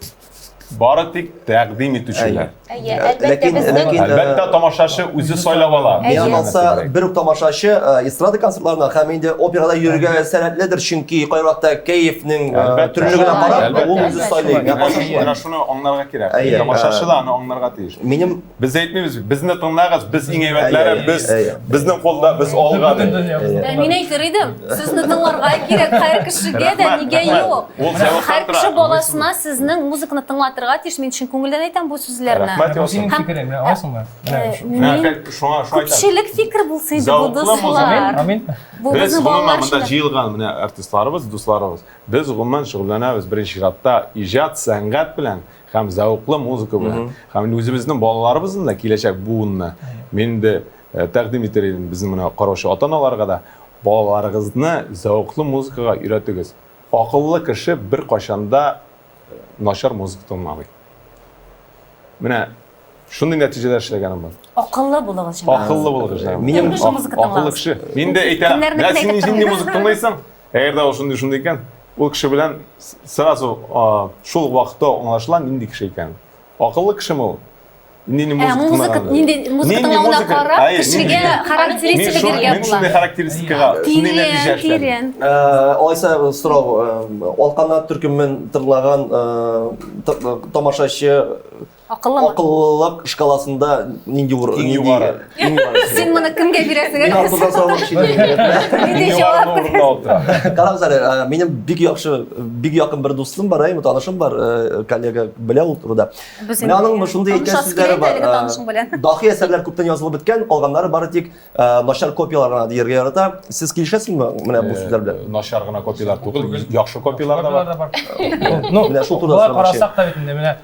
Speaker 5: бары тик тәкъдим итүчеләр.
Speaker 6: Әйе, әлбәттә,
Speaker 4: Ләкин-
Speaker 6: безнең
Speaker 4: ләкин-
Speaker 5: Әлбәттә, тамашачы үзе сайлап ала.
Speaker 4: Миңа
Speaker 6: Әйе.
Speaker 4: калса, бер үк тамашачы э, эстрада концертларына һәм инде операда йөрергә сәләтледер, чөнки кайвакытта кәефнең э,
Speaker 5: Әлбәттә.
Speaker 4: төрлелегенә карап,
Speaker 5: Әлбәттә.
Speaker 4: ул үзе сайлый. Миңа калса
Speaker 5: Менә
Speaker 4: шулай.
Speaker 5: менә шуны аңларга кирәк.
Speaker 4: Әйе,
Speaker 5: Тамашачы
Speaker 4: э,
Speaker 5: да аны аңларга тиеш.
Speaker 4: Минем
Speaker 5: Без әйтмибез, безне тыңлагыз, без иң әйбәтләре,
Speaker 4: Әйе,
Speaker 5: без
Speaker 4: әйе.
Speaker 5: безнең кулда, без алга дип.
Speaker 3: Ә Мин әйтер идем, сезне тыңларга кирәк, һәр кешегә дә
Speaker 5: Рәхмәт,
Speaker 3: нигә
Speaker 5: рәхмәт.
Speaker 3: юк.
Speaker 5: Ул зәвыктан
Speaker 3: Һәр
Speaker 5: тора.
Speaker 3: кеше баласына сезнең музыканы тыңлатырга аңлатырга тиеш. Мин чын күңелдән әйтәм бу сүзләрне.
Speaker 5: Рәхмәт,
Speaker 11: Бу синең
Speaker 3: Һәм-
Speaker 11: фикерең, менә аласыңмы? Менә
Speaker 3: Э,
Speaker 11: шу-
Speaker 5: Менә
Speaker 3: мин-
Speaker 5: хәл- шуңа шуңа әйтәм.
Speaker 3: Күпчелек фикер булсын инде бу,
Speaker 5: Зәвыклы музыка.
Speaker 3: дуслар.
Speaker 11: Амин.
Speaker 3: Бу
Speaker 5: Без
Speaker 3: безнең
Speaker 5: гомумән
Speaker 3: балалар
Speaker 5: монда
Speaker 3: өчен.
Speaker 5: җыелган менә артистларыбыз, дусларыбыз. Без гомумән шөгыльләнәбез беренче чиратта иҗат, сәнгать белән һәм зәвыклы музыка белән. Һәм инде үзебезнең балаларыбызны да киләчәк буынны мин инде э, тәкъдим итер идем безнең менә караучы ата-аналарга да балаларыгызны зәвыклы музыкага өйрәтегез. Акыллы кеше беркайчан да э, начар музыка тыңламый. Менә шундый нәтиҗәләр эшләгәнем бар.
Speaker 3: Акыллы булыгыз, җәмәгать.
Speaker 5: Акыллы булыгыз. җәмәгать.
Speaker 4: Минем-
Speaker 3: Яхшы музыка
Speaker 5: Акыллы
Speaker 3: тыңлагыз.
Speaker 5: кеше. Мин дә әйтәм,
Speaker 3: Кемнәрнекен
Speaker 5: менә син
Speaker 3: әйтеп
Speaker 5: нинди
Speaker 3: тормыйм.
Speaker 5: музыка тыңлыйсың? Әгәр дә ул шундый шундый икән, ул кеше белән сразу шул вакытта аңлашыла нинди кеше икән. Акыллы кешеме ул? Нинди
Speaker 3: Ә,
Speaker 5: музыка
Speaker 3: музыка,
Speaker 5: тыңлаган?
Speaker 3: нинди музыка
Speaker 5: Нинди
Speaker 3: тыңлавына
Speaker 5: музыка?
Speaker 3: карап,
Speaker 5: Әйе,
Speaker 3: кешегә
Speaker 5: нинди-
Speaker 3: характеристика
Speaker 5: Мин шун-
Speaker 3: бирергә
Speaker 5: Мин шундый
Speaker 3: була.
Speaker 5: характеристикага, шундый нәтиҗә
Speaker 3: Тирән,
Speaker 5: эшләдем.
Speaker 3: тирән.
Speaker 4: Алайса сорау, Алканат төркемен тыңлаган тамашачы
Speaker 3: Акыллымы?
Speaker 4: акыллылык шкаласында нинди ур
Speaker 5: Иң югары.
Speaker 4: Иң югары.
Speaker 3: Син моны кемгә бирәсең?
Speaker 4: Мин артыдан сорамакчы идем.
Speaker 3: Нинди
Speaker 5: Иң
Speaker 3: җавап?
Speaker 5: югары урында утыра.
Speaker 4: Карагыз әле, минем бик яхшы, бик якын бер дустым бар, әйме, танышым бар, коллега белә ул турыда.
Speaker 3: Без
Speaker 4: Менә аның шундый әйткән
Speaker 3: Танышасы
Speaker 4: сүзләре
Speaker 3: килә
Speaker 4: бар.
Speaker 3: әлеге танышың белән.
Speaker 4: Дахи әсәрләр күптән язылып беткән, калганнары бары тик начар копиялар гына дияргә ярата. Сез килешәсезме менә бу сүзләр белән?
Speaker 5: Начар гына копиялар түгел, яхшы копиялар да бар.
Speaker 11: Ну,
Speaker 4: Менә шул турыда
Speaker 11: болай
Speaker 4: сорамакчы.
Speaker 11: карасак та бит инде менә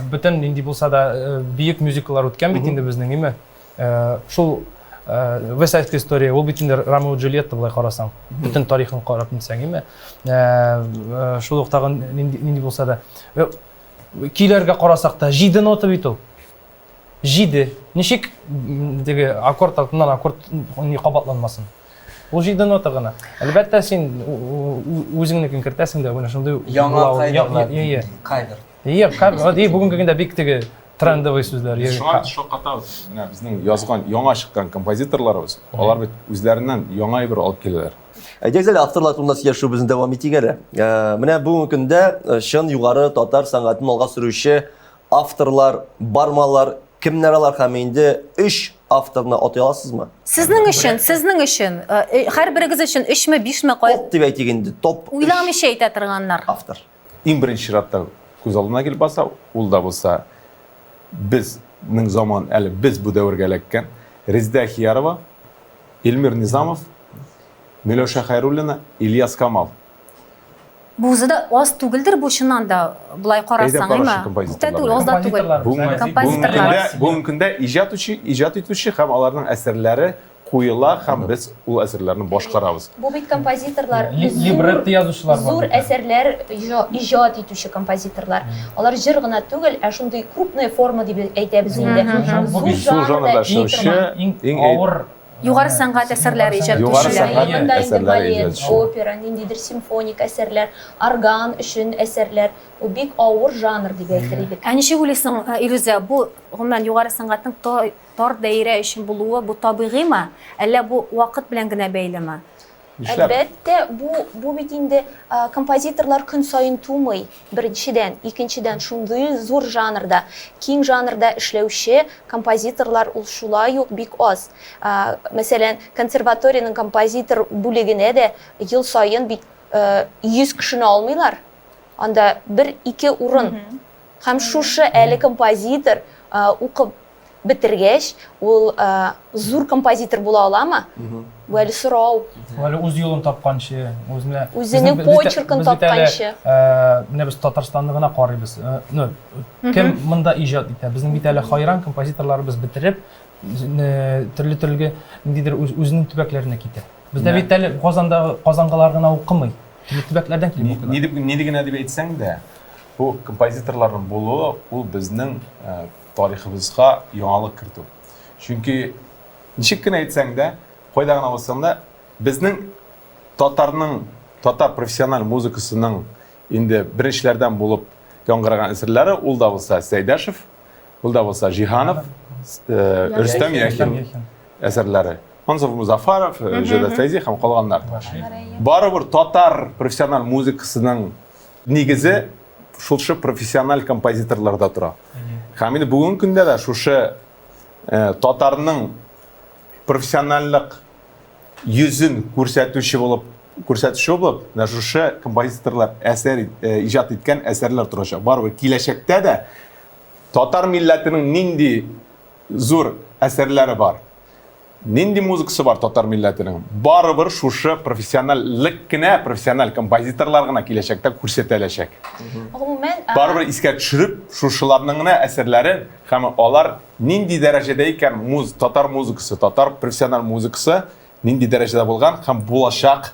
Speaker 11: бөтен нинди булса да бөек мюзикллар үткән бит инде безнең, әйме? Шул West Side Story, ул бит инде Ромео Джульетта болай карасаң, бөтен тарихын карап нитсәң, әйме? Шул ук тагын нинди нинди булса да. Көйләргә карасак та, җиде нота бит ул. Җиде. Ничек теге аккорд артыннан аккорд ни кабатланмасын? Ул җиде нота гына. Әлбәттә, син үзеңнекен кертәсең дә, менә шундый
Speaker 9: Яңа
Speaker 11: була ул.
Speaker 9: каверлар.
Speaker 11: Иә, иә.
Speaker 9: Кавер.
Speaker 11: Иә, кавер. И бүгенге көндә бик теге трендовый сүзләр.
Speaker 5: Без шуңа шаккатабыз. Менә безнең язган, яңа чыккан композиторларыбыз, алар бит үзләреннән яңа әйбер алып киләләр.
Speaker 4: Әйдәгез әле авторлар турында сөйләшүебезне дәвам итик әле. Менә бүгенге көндә чын югары татар сәнгатен алга сөрүче авторлар бармы алар, кемнәр алар һәм инде өч авторны атый аласызмы?
Speaker 3: Сезнең өчен, сезнең өчен, һәрберегез өчен өчме, бишме, кай
Speaker 4: Топ дип әйтик инде, топ өч
Speaker 3: уйламыйча әйтә торганнар.
Speaker 4: автор.
Speaker 5: Иң беренче чиратта күз алдына килеп баса, ул да булса безнең заман, әле без бу дәвергә эләккән Резеда Әхиярова, Эльмир Низамов, Миләүшә Хәйруллина, Ильяс Камал.
Speaker 3: Бу үзе дә аз түгелдер бу чыннан да, болай карасаң,
Speaker 5: Әйдә,
Speaker 3: әйме?
Speaker 5: композиторлар.
Speaker 3: Күп тә түгел, аз да түгел.
Speaker 5: Бүгенге
Speaker 3: Композиторлар.
Speaker 5: көндә, бүгенге көндә иҗат итүче, иҗат итүче һәм аларның әсәрләре куела һәм без ул әсәрләрне башкарабыз.
Speaker 6: Бу бит композиторлар
Speaker 11: Либретто язучылар бар.
Speaker 6: зур әсәрләр иҗат итүче композиторлар. Алар җыр гына түгел, ә шундый крупная форма дип әйтәбез инде.
Speaker 11: Бу бит
Speaker 5: Зур жанрда эшләүче
Speaker 11: иң авыр
Speaker 3: Югары сәнгать әсәрләре иҗат
Speaker 5: Югары
Speaker 3: итүчеләр.
Speaker 5: сәнгать
Speaker 6: Монда инде
Speaker 5: әсәрләре
Speaker 6: балет,
Speaker 5: иҗат итүче.
Speaker 6: опера, ниндидер симфоник әсәрләр, орган өчен әсәрләр. Ул бик авыр жанр дип әйтер идек.
Speaker 3: Ә ничек уйлыйсың, Илүзә, бу гомумән югары сәнгатьнең тар даирә өчен булуы бу табигыймы, әллә бу вакыт белән генә бәйлеме?
Speaker 5: Нишләп?
Speaker 6: Әлбәттә, бу бу бит инде композиторлар көн саен тумый, беренчедән, икенчедән, шундый зур жанрда, киң жанрда эшләүче композиторлар ул шулай ук бик аз. Мәсәлән, консерваториянең композитор бүлегенә дә ел саен бит 100 кешене алмыйлар. Анда бер-ике урын. Һәм шушы әле композитор укып бетергәч, ул зур композитор була аламы? Бу әле сорау.
Speaker 11: Ул әле үз юлын тапканчы, үзенә
Speaker 6: Үзенең почеркын тапканчы.
Speaker 11: Менә без Татарстанны гына карыйбыз. Ну, кем монда иҗат итә? Безнең бит әле хайран композиторларыбыз бетереп, төрле-төрле ниндидер үзенең төбәкләренә китә. Бездә бит әле Казанда Казангалар гына укымый. Төрле төбәкләрдән килеп укыйлар.
Speaker 5: Ни дип, ни генә дип әйтсәң дә, бу композиторларның булуы ул безнең тарихыбызга яңалык кертү. Чөнки ничек кенә әйтсәң дә, кайда гына булсаң да, безнең татарның, татар профессиональ музыкасының инде беренчеләрдән булып яңгыраган әсәрләре ул да булса Сәйдәшев, ул да булса Җиһанов, Рөстәм Яхин әсәрләре. Мансур Музафаров, Җәүдәт Фәйзи һәм калганнар. Барыбер татар профессиональ музыкасының нигезе шушы профессиональ композиторларда тора. Һәм инде бүгенге көндә дә шушы татарның профессиональлык йөзен күрсәтүче булып күрсәтүче булып, менә шушы композиторлар әсәр иҗат иткән әсәрләр торачак. Барыбер киләчәктә дә татар милләтенең нинди зур әсәрләре бар, нинди музыкасы бар татар милләтенең, барыбер шушы профессиональлек кенә, профессиональ композиторлар гына киләчәктә күрсәтә алачак.
Speaker 6: Гомумән,
Speaker 5: барыбер искә төшереп, шушыларның гына әсәрләрен һәм алар нинди дәрәҗәдә икән муз, татар музыкасы, татар профессиональ музыкасы нинди дәрәҗәдә булган һәм булачак.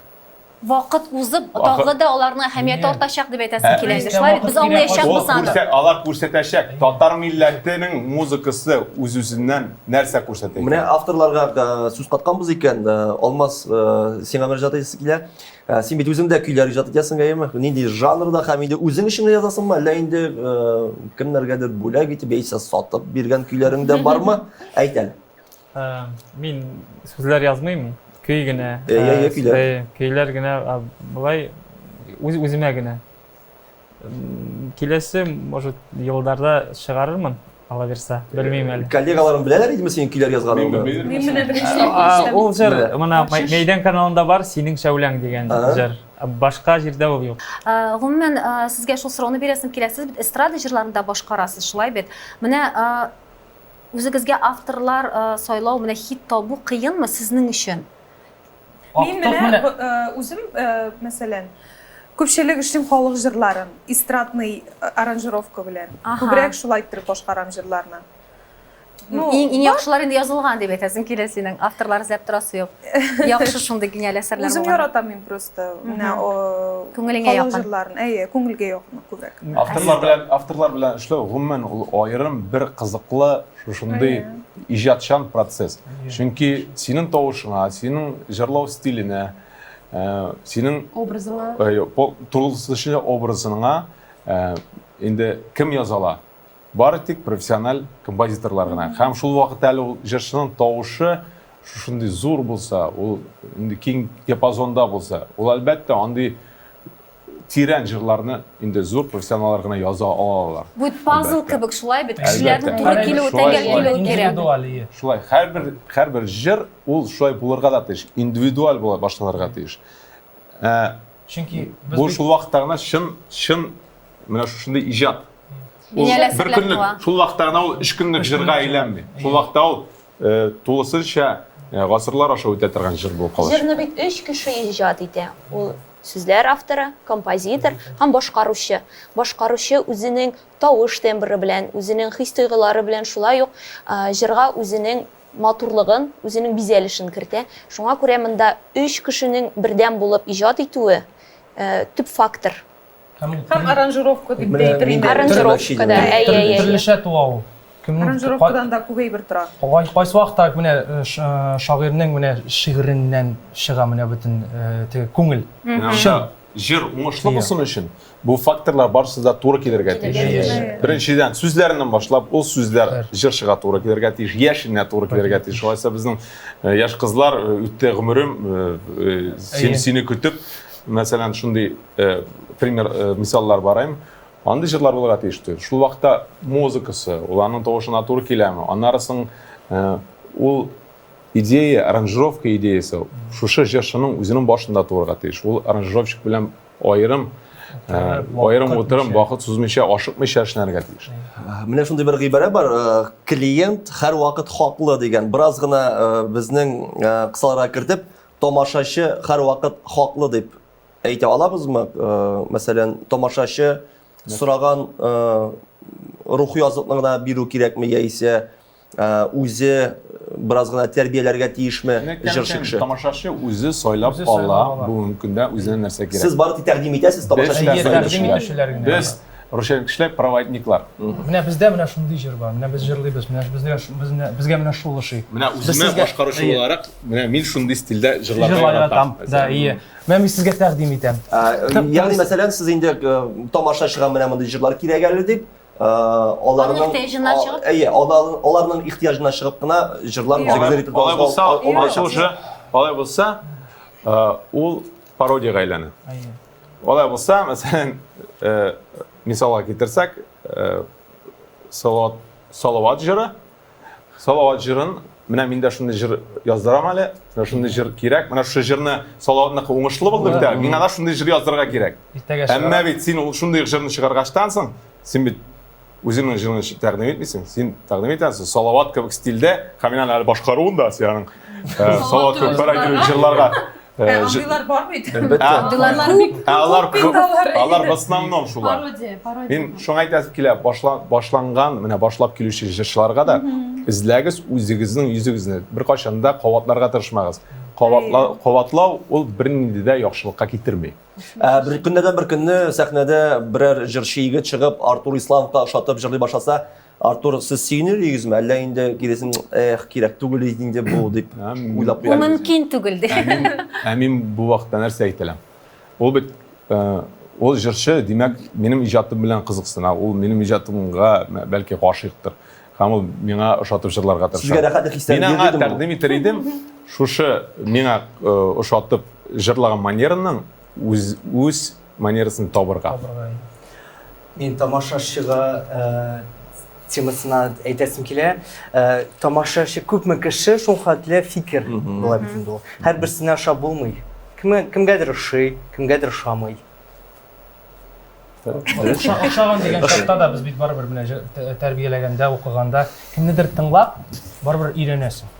Speaker 3: Вакыт узып, тагы да аларның әһәмияте артачак дип әйтәсем килә инде. Шулай бит, без аңлаячакбыз аны.
Speaker 5: Алар күрсәтәчәк. Татар милләтенең музыкасы үз-үзеннән нәрсә күрсәтә икән?
Speaker 4: Менә авторларга сүз катканбыз икән, Алмаз, сиңа мөрәҗәгать итәсе килә. Син бит үзең дә көйләр иҗат итәсең, әйеме? Нинди жанрда һәм инде үзең өчен генә язасыңмы, әллә инде кемнәргәдер бүләк итеп яисә сатып биргән көйләрең дә бармы? Әйт әле.
Speaker 10: Мин сүзләр язмыйм, көй генә.
Speaker 4: Әйе, көйләр.
Speaker 10: Көйләр генә, болай үз үземә генә. Киләсе, может, елларда чыгарырмын, ала бирсә, белмим әле.
Speaker 4: Коллегаларың беләләр идеме синең көйләр язганыңны?
Speaker 8: Мин менә беренче
Speaker 10: Ул җыр менә Мәйдан каналында бар, Синең шәүләң дигән җыр. Башка җирдә ул юк.
Speaker 3: Гомумән, сезгә шул сорауны бирәсем килә. Сез бит эстрада җырларын да башкарасыз, шулай бит? Менә Үзегезгә авторлар сайлау, менә хит табу кыенмы сезнең өчен?
Speaker 8: Мин менә үзем, мәсәлән, күпчелек эшлим халык җырларын, эстрадный аранжировка белән. Күбрәк шулай иттереп башкарам җырларны.
Speaker 3: Ну, иң, иң яхшылар инде язылган дип әйтәсем килә синең. Авторлар эзләп торасы юк. Яхшы шундый гениаль әсәрләр
Speaker 8: Үзем яратам мин просто. Менә
Speaker 3: күңелеңә якын.
Speaker 8: Халык җырларын, әйе, күңелгә якын күбрәк.
Speaker 5: Авторлар белән авторлар белән эшләү гомумән ул аерым бер кызыклы шушындый иҗатчан процесс. Чөнки синең тавышыңа, синең җырлау стиленә, синең
Speaker 7: образыңа,
Speaker 5: тулысынча образыңа инде кем яза ала? Бары тик профессиональ композиторлар гына. Һәм шул вакытта әле ул җырчының тавышы шушындый зур булса, ул инде киң диапазонда булса, ул әлбәттә андый тирән җырларны инде зур профессионаллар гына яза алалар.
Speaker 3: Бу пазл кебек шулай бит, кешеләрнең туры килүе, тәңгәл килүе кирәк.
Speaker 5: Шулай, һәрбер һәрбер җыр ул шулай булырга да тиеш, индивидуаль була башларга тиеш. Ә,
Speaker 11: Чөнки
Speaker 5: бу шул вакытта гына чын чын менә шушындый иҗат. Ул бер көнлек, шул вакытта гына ул өч көнлек җырга әйләнми. Шул вакытта ул э, тулысынча э, гасырлар аша үтә торган җыр булып кала.
Speaker 6: Җырны бит өч кеше иҗат итә. Ул сүзләр авторы, композитор һәм башкаручы. Башкаручы үзенең тавыш тембры белән, үзенең хис-тойгылары белән шулай ук э, җырга үзенең матурлыгын, үзенең бизәлешен кертә. Шуңа күрә монда өч кешенең бердәм булып иҗат итүе төп фактор.
Speaker 8: Һәм аранжировка дип тә әйтер идем.
Speaker 6: Аранжировка да, әйе, әйе.
Speaker 11: Төрлечә туа ул.
Speaker 8: Аранжировкадан да күп әйбер тора.
Speaker 11: Кайсы вакытта менә шагыйрьнең менә шигыреннән чыга менә бөтен теге күңел.
Speaker 5: Чын. Җыр уңышлы булсын өчен бу факторлар барысы да туры килергә тиеш. Беренчедән, сүзләреннән башлап, ул сүзләр җырчыга туры килергә тиеш, яшенә туры килергә тиеш. Алайса безнең яшь кызлар үтте гомерем сине көтеп, мәсәлән, шундый пример, мисаллар барайм. Андый җырлар булырга тиеш түгел. Шул вакытта музыкасы, ул аның тавышына туры киләме? Аннары соң ул идея, аранжировка идеясы шушы җырчының үзенең башында туырга тиеш. Ул аранжировщик белән аерым аерым утырып, вакыт сузмыйча, ашыкмыйча эшләргә тиеш.
Speaker 4: Менә шундый бер гыйбарә бар, клиент һәрвакыт хаклы дигән. Бераз гына безнең кысаларга кертеп, тамашачы һәрвакыт хаклы дип әйтә алабызмы? Э, мәсәлән, тамашачы сораган э, рухи азыкны гына бирү кирәкме яисә э, үзе бераз гына тәрбияләргә тиешме җырчы кеше?
Speaker 5: Тамашачы үзе сайлап ала бүгенге көндә үзенә нәрсә кирәк.
Speaker 4: Сез бары тик тәкъдим итәсез,
Speaker 5: тамашачы. Без Рушан кешеләр проводниклар.
Speaker 11: Менә бездә менә шундый җыр бар. Менә без җырлыйбыз. Менә безгә безне безгә менә шул ошый.
Speaker 5: Менә үземә башкаручы буларак, менә мин шундый стильдә җырларга яратам.
Speaker 11: Да, ие. Менә мин сезгә тәкъдим итәм.
Speaker 4: Ягъни мәсәлән, сез инде тамашачыга менә мондый җырлар кирәк әле дип, аларның
Speaker 3: ихтыяҗыннан чыгып?
Speaker 4: Әйе, аларның ихтыяҗыннан чыгып кына җырлар
Speaker 5: үзегезнең репертуарыгызга алай булса, ул пародиягә әйләнә. Алай булса, мәсәлән, э, мисалга китерсәк, э, Салават, Салават җыры, Салават җырын Менә мин дә шундый җыр яздырам әле, менә шундый җыр кирәк. Менә шушы җырны Салаватныкы уңышлы булды бит әле. Миңа да шундый җыр яздырырга кирәк. Әмма бит син ул шундый җырны чыгаргачтан соң, син бит үзеңнең җырыңны тәкъдим итмисең. Син тәкъдим итәсең Салават кебек стильдә, һәм мин аны әле башкаруын да син аның э, Салават кебек бер әйтелү җырларга
Speaker 8: Э, андыйлар бар бит.
Speaker 4: Әлбәттә.
Speaker 8: Андыйлар бик
Speaker 5: Ә алар
Speaker 8: күп бит алар.
Speaker 5: Алар в основном шулар.
Speaker 7: Пародия, пародия.
Speaker 5: Мин шуңа әйтәсем килә, башланган, менә башлап килүче җырчыларга да эзләгез үзегезнең йөзегезне. Беркайчан да кабатларга тырышмагыз. Кабатлау, кабатлау ул бернинди дә яхшылыкка китерми.
Speaker 4: Ә, бер көннәрдән бер көнне сәхнәдә берәр җырчы егет чыгып, Артур Исламовка ошатып җырлый башласа, Артур, сез сөенер идегезме, әллә инде киресен, эх, кирәк түгел иде инде бу дип уйлап
Speaker 3: Бу мөмкин түгел ди.
Speaker 5: Ә мин бу вакытта нәрсә әйтә алам? Ул бит э, ул җырчы, димәк, минем иҗатым белән кызыксына, ул минем иҗатымга бәлки гашыйктыр. Һәм ул миңа ошатып җырларга тырыша.
Speaker 4: Сезгә рәхәтлек хисләре
Speaker 5: Мин аңа тәкъдим итер идем, шушы миңа э, ошатып җырлаган манераның үз үз манерасын табырга.
Speaker 9: Мин тамашачыга э, темасына әйтәсем килә. Э, тамашачы күпме кеше, шул хәтле фикер була бит инде ул. Һәрберсенә ошап булмый. Кемгә кемгәдер ошый, кемгәдер ошамый.
Speaker 11: Охшаган дигән чакта да без бит барыбер менә тәрбияләгәндә, укыганда кемнедер тыңлап, барыбер өйрәнәсең.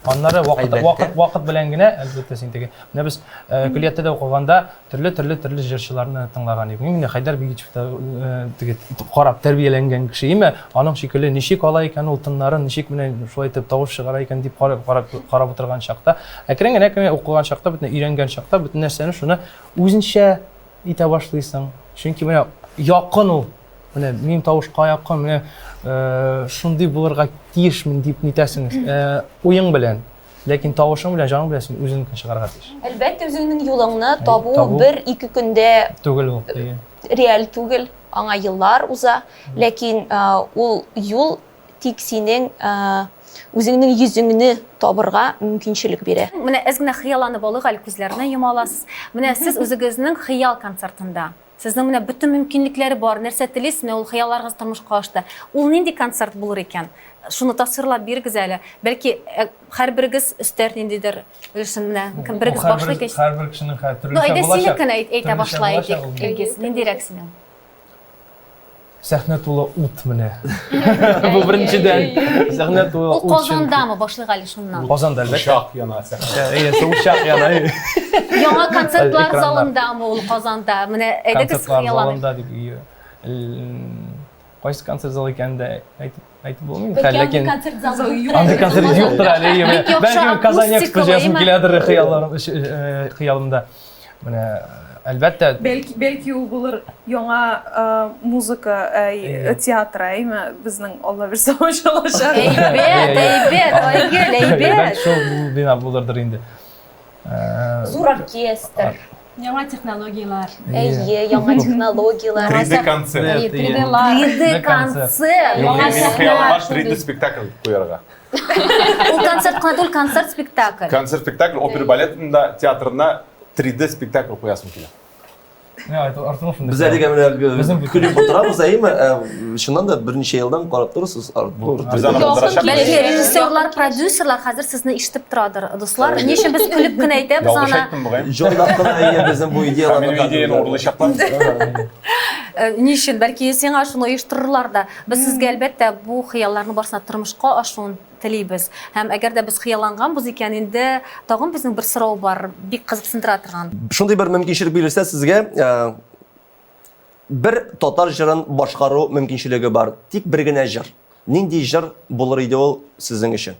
Speaker 11: Аннары вакыт, вакыт, вакыт белән генә, әлбәттә, син теге. Менә без э, көллияттә дә укыганда төрле төрле төрле җырчыларны тыңлаган идек. Мин менә Хәйдәр Бигичев та э, теге карап тәрбияләнгән кеше име, аның шикелле ничек ала икән ул тыннарын, ничек менә шулай итеп тавыш чыгара икән дип карап карап карап утырган чакта, әкрен генә әкрен укыган чакта, бөтен өйрәнгән чакта бөтен нәрсәне шуны үзенчә итә башлыйсың. Чөнки менә якын ул Менә минем тавышка якын, менә э, шундый булырга тиешмен дип нитәсең, э, уең белән. Ләкин тавышың белән, җаның белән син үзеңнекен чыгарга тиеш.
Speaker 6: Әлбәттә, үзеңнең юлыңны табу бер-ике көндә
Speaker 11: түгел ул. Әйе.
Speaker 6: Реаль түгел, аңа еллар уза. Ләкин э, ул юл тик синең үзеңнең йөзеңне табырга мөмкинчелек бирә.
Speaker 3: Менә әз генә хыялланып алыйк әле, күзләрне йома аласыз. Менә сез үзегезнең хыял концертында Сезнең менә бөтен мөмкинлекләре бар, нәрсә телисез, менә ул хыялларыгыз тормышка ашты. Ул нинди концерт булыр икән? Шуны тасвирлап бирегез әле. Бәлки, э, һәрберегез өстәр ниндидер өлешен менә. Кем берегез башлый икән?
Speaker 11: Һәрбер кешенең хәзер
Speaker 3: төрлечә булачак. Ну, әйдә синекен әйтә башла әйтик, Илгиз. Ниндирәк синең?
Speaker 11: Сәхнә тулы ут менә. Бу беренчедән. Сәхнә тулы
Speaker 3: ут. Ул Казандамы? Башлыйк әле шуннан.
Speaker 11: Казанда, әлбәттә.
Speaker 5: Учак яна
Speaker 11: сәхнә. Әйе, учак яна.
Speaker 3: Яңа концертлар залындамы ул Казанда? Менә әйдәгез
Speaker 11: хыялланыйк. Концертлар залында дип. Кайсы концерт залы икәнен дә әйтеп әйтеп булмый. Хәл, ләкин
Speaker 6: концерт залы
Speaker 11: юк. Андый концерт юктыр әле. Бәлки Казан Экспо җыясым киләдер хыялларым, хыялымда. Менә әлбәттә.
Speaker 8: Бәлки, бәлки ул булыр яңа музыка театры, әйме, безнең Алла бирсә ачылачак.
Speaker 3: Әйбәт, әйбәт, Айгөл, әйбәт.
Speaker 11: Шул бина булырдыр инде.
Speaker 6: Зур оркестр.
Speaker 7: Яңа технологияләр.
Speaker 6: Әйе, яңа технологияләр.
Speaker 5: 3D концерт.
Speaker 3: 3D концерт.
Speaker 5: Минем хыялым бар 3D спектакль куярга.
Speaker 3: Ул концерт кына түгел, концерт спектакль.
Speaker 5: Концерт спектакль, опера балетында, театрында 3D спектакль куясым килә.
Speaker 4: Без әлегә менә көлеп утырабыз, әйеме? Э, чыннан да берничә елдан карап торырсыз.
Speaker 3: Бәлки режиссерлар, продюсерлар хәзер сезне ишетеп торадыр, дуслар. Ни өчен без көлеп кенә әйтәбез аны?
Speaker 4: Җайлап кына әйе безнең бу идеяларны.
Speaker 5: Минем идеяне урлыйчаклар.
Speaker 3: Э, ни өчен? Бәлки сиңа шуны оештырырлар да. Без сезгә, әлбәттә, бу хыялларның барысына тормышка ашуын телибез. Һәм әгәр дә без хыялланганбыз икән, инде тагын безнең бер сорау бар, бик кызыксындыра торган.
Speaker 4: Шундый бер мөмкинчелек бирелсә сезгә, э, бер татар җырын башкару мөмкинчелеге бар. Тик бер генә җыр. Нинди җыр булыр иде ул сезнең өчен?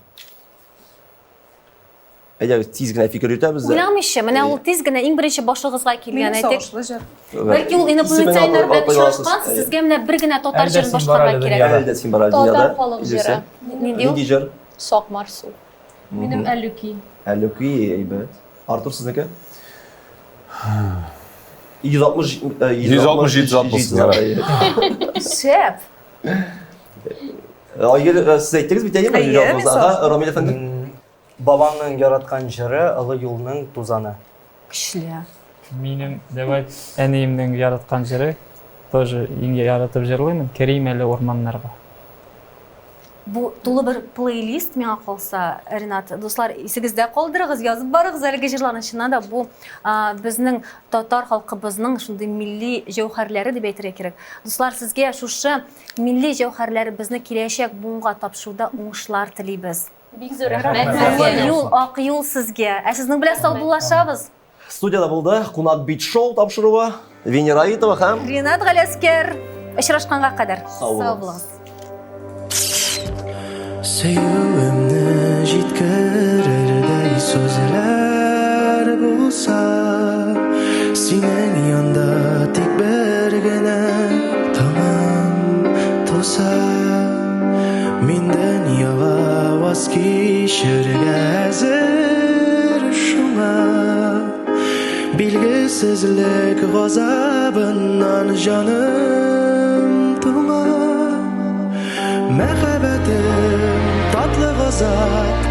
Speaker 4: Әйдәгез, тиз генә фикер йөртәбез дә.
Speaker 3: Уйламыйча, менә ул тиз генә иң беренче башыгызга килгән
Speaker 8: Минем
Speaker 3: әйтик.
Speaker 8: сагышлы җыр.
Speaker 3: Бәлки ул инопланетяннар белән очрашкансыз, сезгә менә бер генә татар җырын башкарырга кирәк.
Speaker 4: Әле дә син бар әле дөньяда.
Speaker 6: Татар халык җыры.
Speaker 3: Нинди ул?
Speaker 4: Нинди җыр?
Speaker 6: Сакмар су.
Speaker 7: Минем Әллүки.
Speaker 4: Әллүки, әйбәт. Артур сезнеке? 160
Speaker 5: 167 зат булсын, ярар.
Speaker 3: Шәп.
Speaker 4: Айгөл, сез әйттегез бит, әйеме?
Speaker 8: Әйе, мин
Speaker 4: Ага, Рамил әфәнде.
Speaker 9: Бабамның яраткан җыры Олы юлның тузаны.
Speaker 3: Көчле.
Speaker 10: Минем давай әниемнең яраткан җыры тоже иң яратып җырлыймын. Керим әле урманнарга.
Speaker 3: Бу тулы бер плейлист миңа калса, Ренат, дуслар, исегездә калдырыгыз, язып барыгыз әлеге җырларны. Чыннан да бу безнең татар халкыбызның шундый милли җәүһәрләре дип әйтергә кирәк. Дуслар, сезгә шушы милли җәүһәрләребезне киләчәк буынга тапшыруда уңышлар телибез.
Speaker 6: Бик зур рәхмәт сезгә.
Speaker 3: Юл, ак юл сезгә. Ә сезнең белән саубуллашабыз.
Speaker 4: Студияда булды Кунак бит шоу тапшыруы. Венера Аитова һәм
Speaker 3: Ринат Галәскәр. Очрашканга кадәр.
Speaker 4: Сау булыгыз.
Speaker 12: Сөюемне җиткерердәй сүзләр булса, синең янда тик бер генә таңым туса, мин дөньяга ваз кичергә әзер шуңа. Билгесезлек газабыннан җаным туңа. Мәхәббәтем татлы газап.